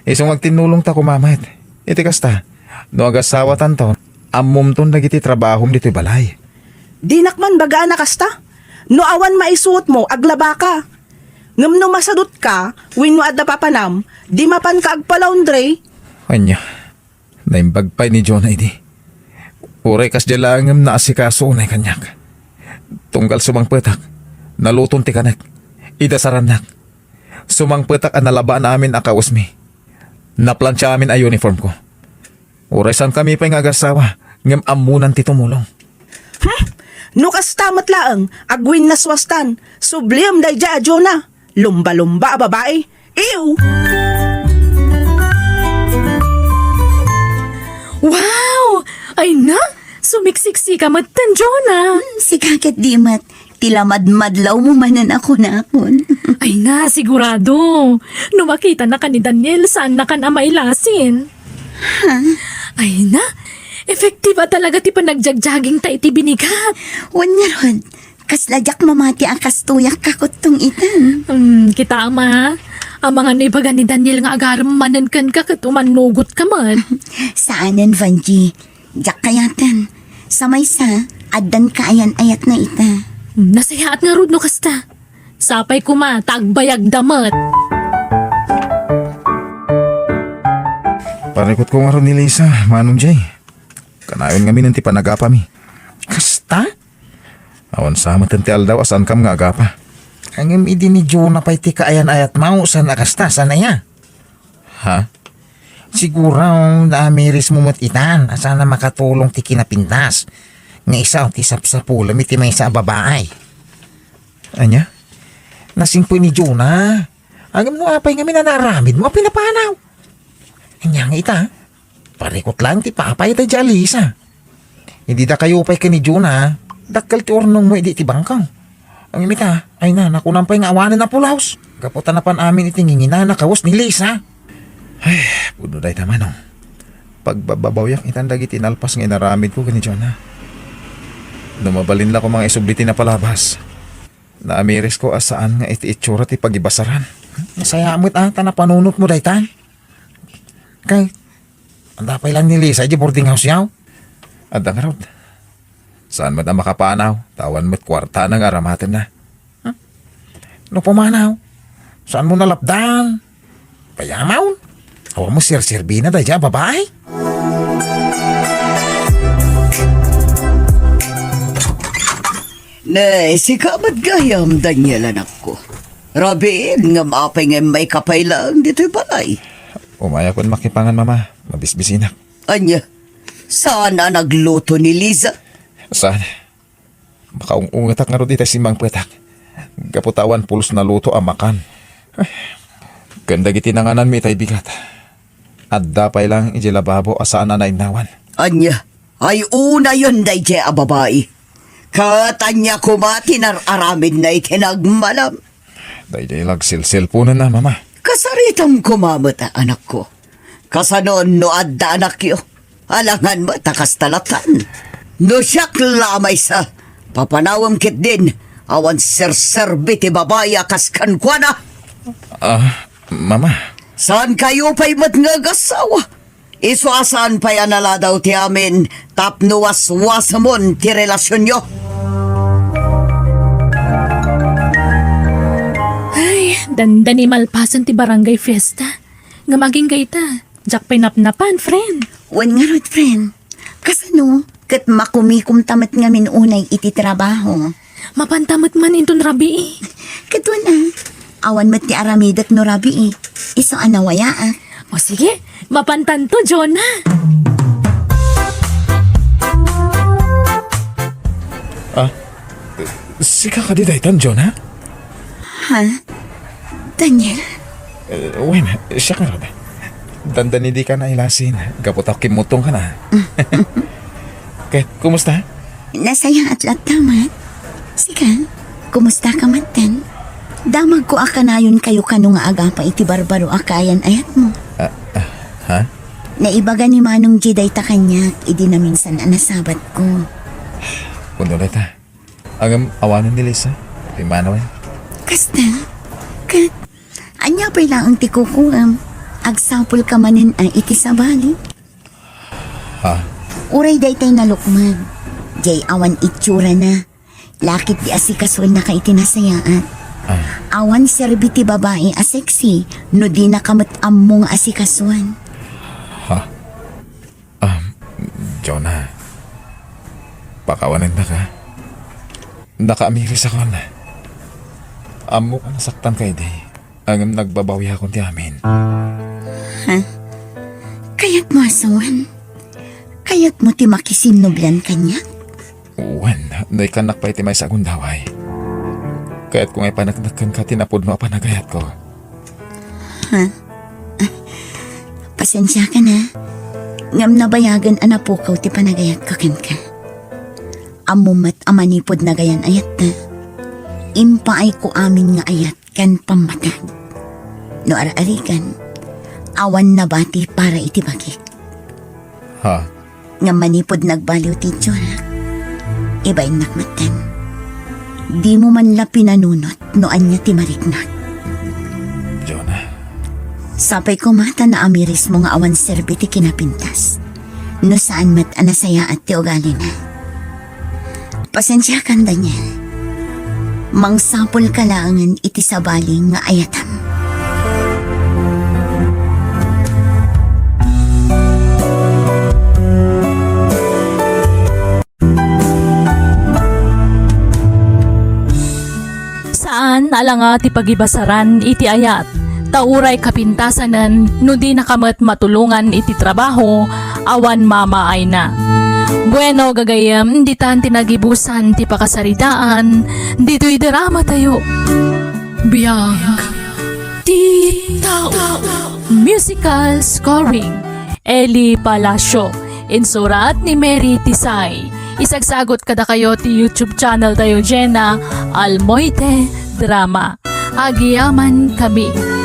Isu nga agtinnulongta koma met. Iti kasta, no agassawatanton, ammomton dagiti trabahom ditoy balay. Dinak man bagaan a kasta. No awan maisuotmo, aglabaka. Ngem no masadutka, wenno adda papanam, di mapanka agpa-laundry. Ania? Naimbag pay ni Jonah idi. Uray kasdiay laeng ngem naasikaso unay kaniak. Tunggal sumangpetak, naluton ti kanek, idasarannak. Sumangpetak a nalabaan amin a kawesmi. Naplantsa amin a uniformko. Uray saankami pay nga agassawa, ngem ammonan ti tumulong. Hmm? No kasta met laeng, agwinnaswastan, subliem daydiay a Jonah. Lumba-lumba a babai. Ew! Wow! Ay na, sumiksiksika met ten, Jonah. Hmm, sika ket di met. Ti lamadmadlawmo manen a kunakon. Ay na, sigurado. No makitanaka ni Daniel, saannakan a mailasin. Ha? Ay na, effective a talaga ti panagjagjagingta iti binigat. Wen ngarud, kasla diak mamati a kastoyak kakuttong itan. Hmm, kita, Ama. Amangan no ibaga ni Daniel nga agarem manen kenka ket umannugotka met. Saanen, Vangie. Diak kayaten. Sa maysa, addan kaayan-ayatna ita. Hmm, nasayaat ngarud no kasta. Sapay koma, ta agbayagda met. Parikutko ngarud ni Lisa, Manong Jay. Kanayon ngamin ti panagapami. Kasta? Awan sa met ti aldaw a saankam nga agapa. Ngem idi ni Jonah pay ti kaayan-ayatmo, saan a kasta, saan aya? Ha? Siguro, naamirismo met itan, a saan a makatulong ti kinapintas. Nga isu ti sapsapulem iti maysa a babai. Ania? Nasingpet ni Jonah. Ngem no apay ngamin a naaramidmo a pinapanaw? Ania nga ita? Parikut laeng ti papay daydiay a Lisa. Idi dakayo pay ken ni Jonah, dakkel ti urnongmo idi ti bangkaw. Ngem ita, ay na, nakunam pay nga awanen a pulos. Gapu ta napan amin iti nginginana kawes ni Lisa. Ay, pudno dayta, Manong. Pagbababawyak itan dagiti nalpas nga inaramidko ken ni Jonah. No mabalin la koma nga isubli ti napalabas. Naamirisko a saan nga iti itsura ti pagibasaran. Masaya met a ta napanunotmo daytan. Kay, adda pay laeng ni Lisa idiay boarding house-yo? Adda ngarud. Saan met a makapanaw, ta awan met kuartana nga aramatenna. Hmm? No pumanaw, saanmo nalapdan? Payamon? Awan mo serserbina daydiay a babai? Nay, sika met gayam, Daniel, anakko. Rabiin, ngem apay nga immayka pay laeng ditoy balay? Umayakon makipangan, Mama. Mabisbisinak. Ania? Saan a nagluto ni Lisa? Saan? Makaung-ungetak ngarud iti simangpetak. Gapu ta awan pulos naluto a makan. Ken dagiti nangananmi itay bigat. Adda pay laeng idiay lababo a saan a nainnawan. Ania? Ay unayen daydiay a babai. Ket ania koma ti nar-aramidna iti nagmalam? Daydiay la agselselponenna, Mama. Kasaritam koma met, anakko. Kasano no adda anakyo? Alangan met a kasta latan. No siak la a maysa, papanawem ketdin, awan serserbi ti babai a kas kenkuana. Ah, Mama. Saankayo pay met nga agassawa? Isu a saan pay a naladaw ti amin tapno waswasemon ti relasionyo. Dandani malpasen ti barangay fiesta. Ngem agingga ita, diak pay napnapan, friend. Wen ngarud, friend. Kasano? Ket makumikomta met ngamin unay iti trabaho. Mapanta met man inton rabii. Ket wen a, awan met ti aramidek no rabii. Isu a nawayaak. O sige, mapantanto, Jonah. Ah, sika kadi daytan, Jonah? Ha? Daniel? Eh, wen, siak ngarud. Dandani dika nailasin, gapu ta kimmutongka na. Ket, kumusta? Nasayaat latta met. Sika, kumustaka metten? Damagko a kanayonkayo kano nga agapa iti barbaro a kaayan-ayatmo. Ah, ah, ha? Naibaga ni Manong G dayta kaniak idi naminsan a nasabatko. Kuno dayta. Ngem awanen ni Lisa. Pimmanawen. Kasta? Ket, ania pay laeng ti kukuem? Agsapulka manen a iti sabali? Ha? Uray daytay nalukmeg. Diay awan itsurana. Lakit ti asikasuennaka iti nasayaat. Ah. Awan serbi ti babai a sexy no dinaka met ammo nga asikasuan. Ha? Ah, Jonah, pakawanennaka. Nakaamirisakon. Ammok a nasaktanka idi, ngem nagbabawiakon ti amin. Ha? Kayatmo a sawen? Kayatmo ti makisinnublian kaniak? Wen, no ikkannak pay ti maysa a gundaway. Kayatko nga ipaneknek kenka ti napudno a panagayatko. Ha? Ah, pasensiakan a. Ngem nabayagen a napukaw ti panagayatko kenka. Ammom met a manipud nagayan-ayatta, impaayko amin nga ayat ken pammateg. No ar-arigan, awan nabati para iti bagik. Ha? Ngem manipud nagbaliw ti itsurak, ibainnak metten. Dimo man la pinanunot no ania ti mariknak. Jonah. Sapay koma ta naamirismo nga awan serbi ti kinapintas, no saan met a nasayaat ti ugalina. Pasensiakan, Daniel. Mangsapulka laengen iti sabali nga ayatam. Saan a langa ti pagibasaran iti ayat, ta uray kapintasanen no dinaka met matulongan iti trabaho, awan mamaayna. Bueno, gagayyem, ditan ti nagibusan ti pakasaritaan ditoy dramatayo. Biag ti tao. Musical scoring, Eli Palacio. Insurat ni Mary Tisay. Isagsagot kadakayo ti YouTube channel tayo, Jenna Almoite Drama. Agyamankami.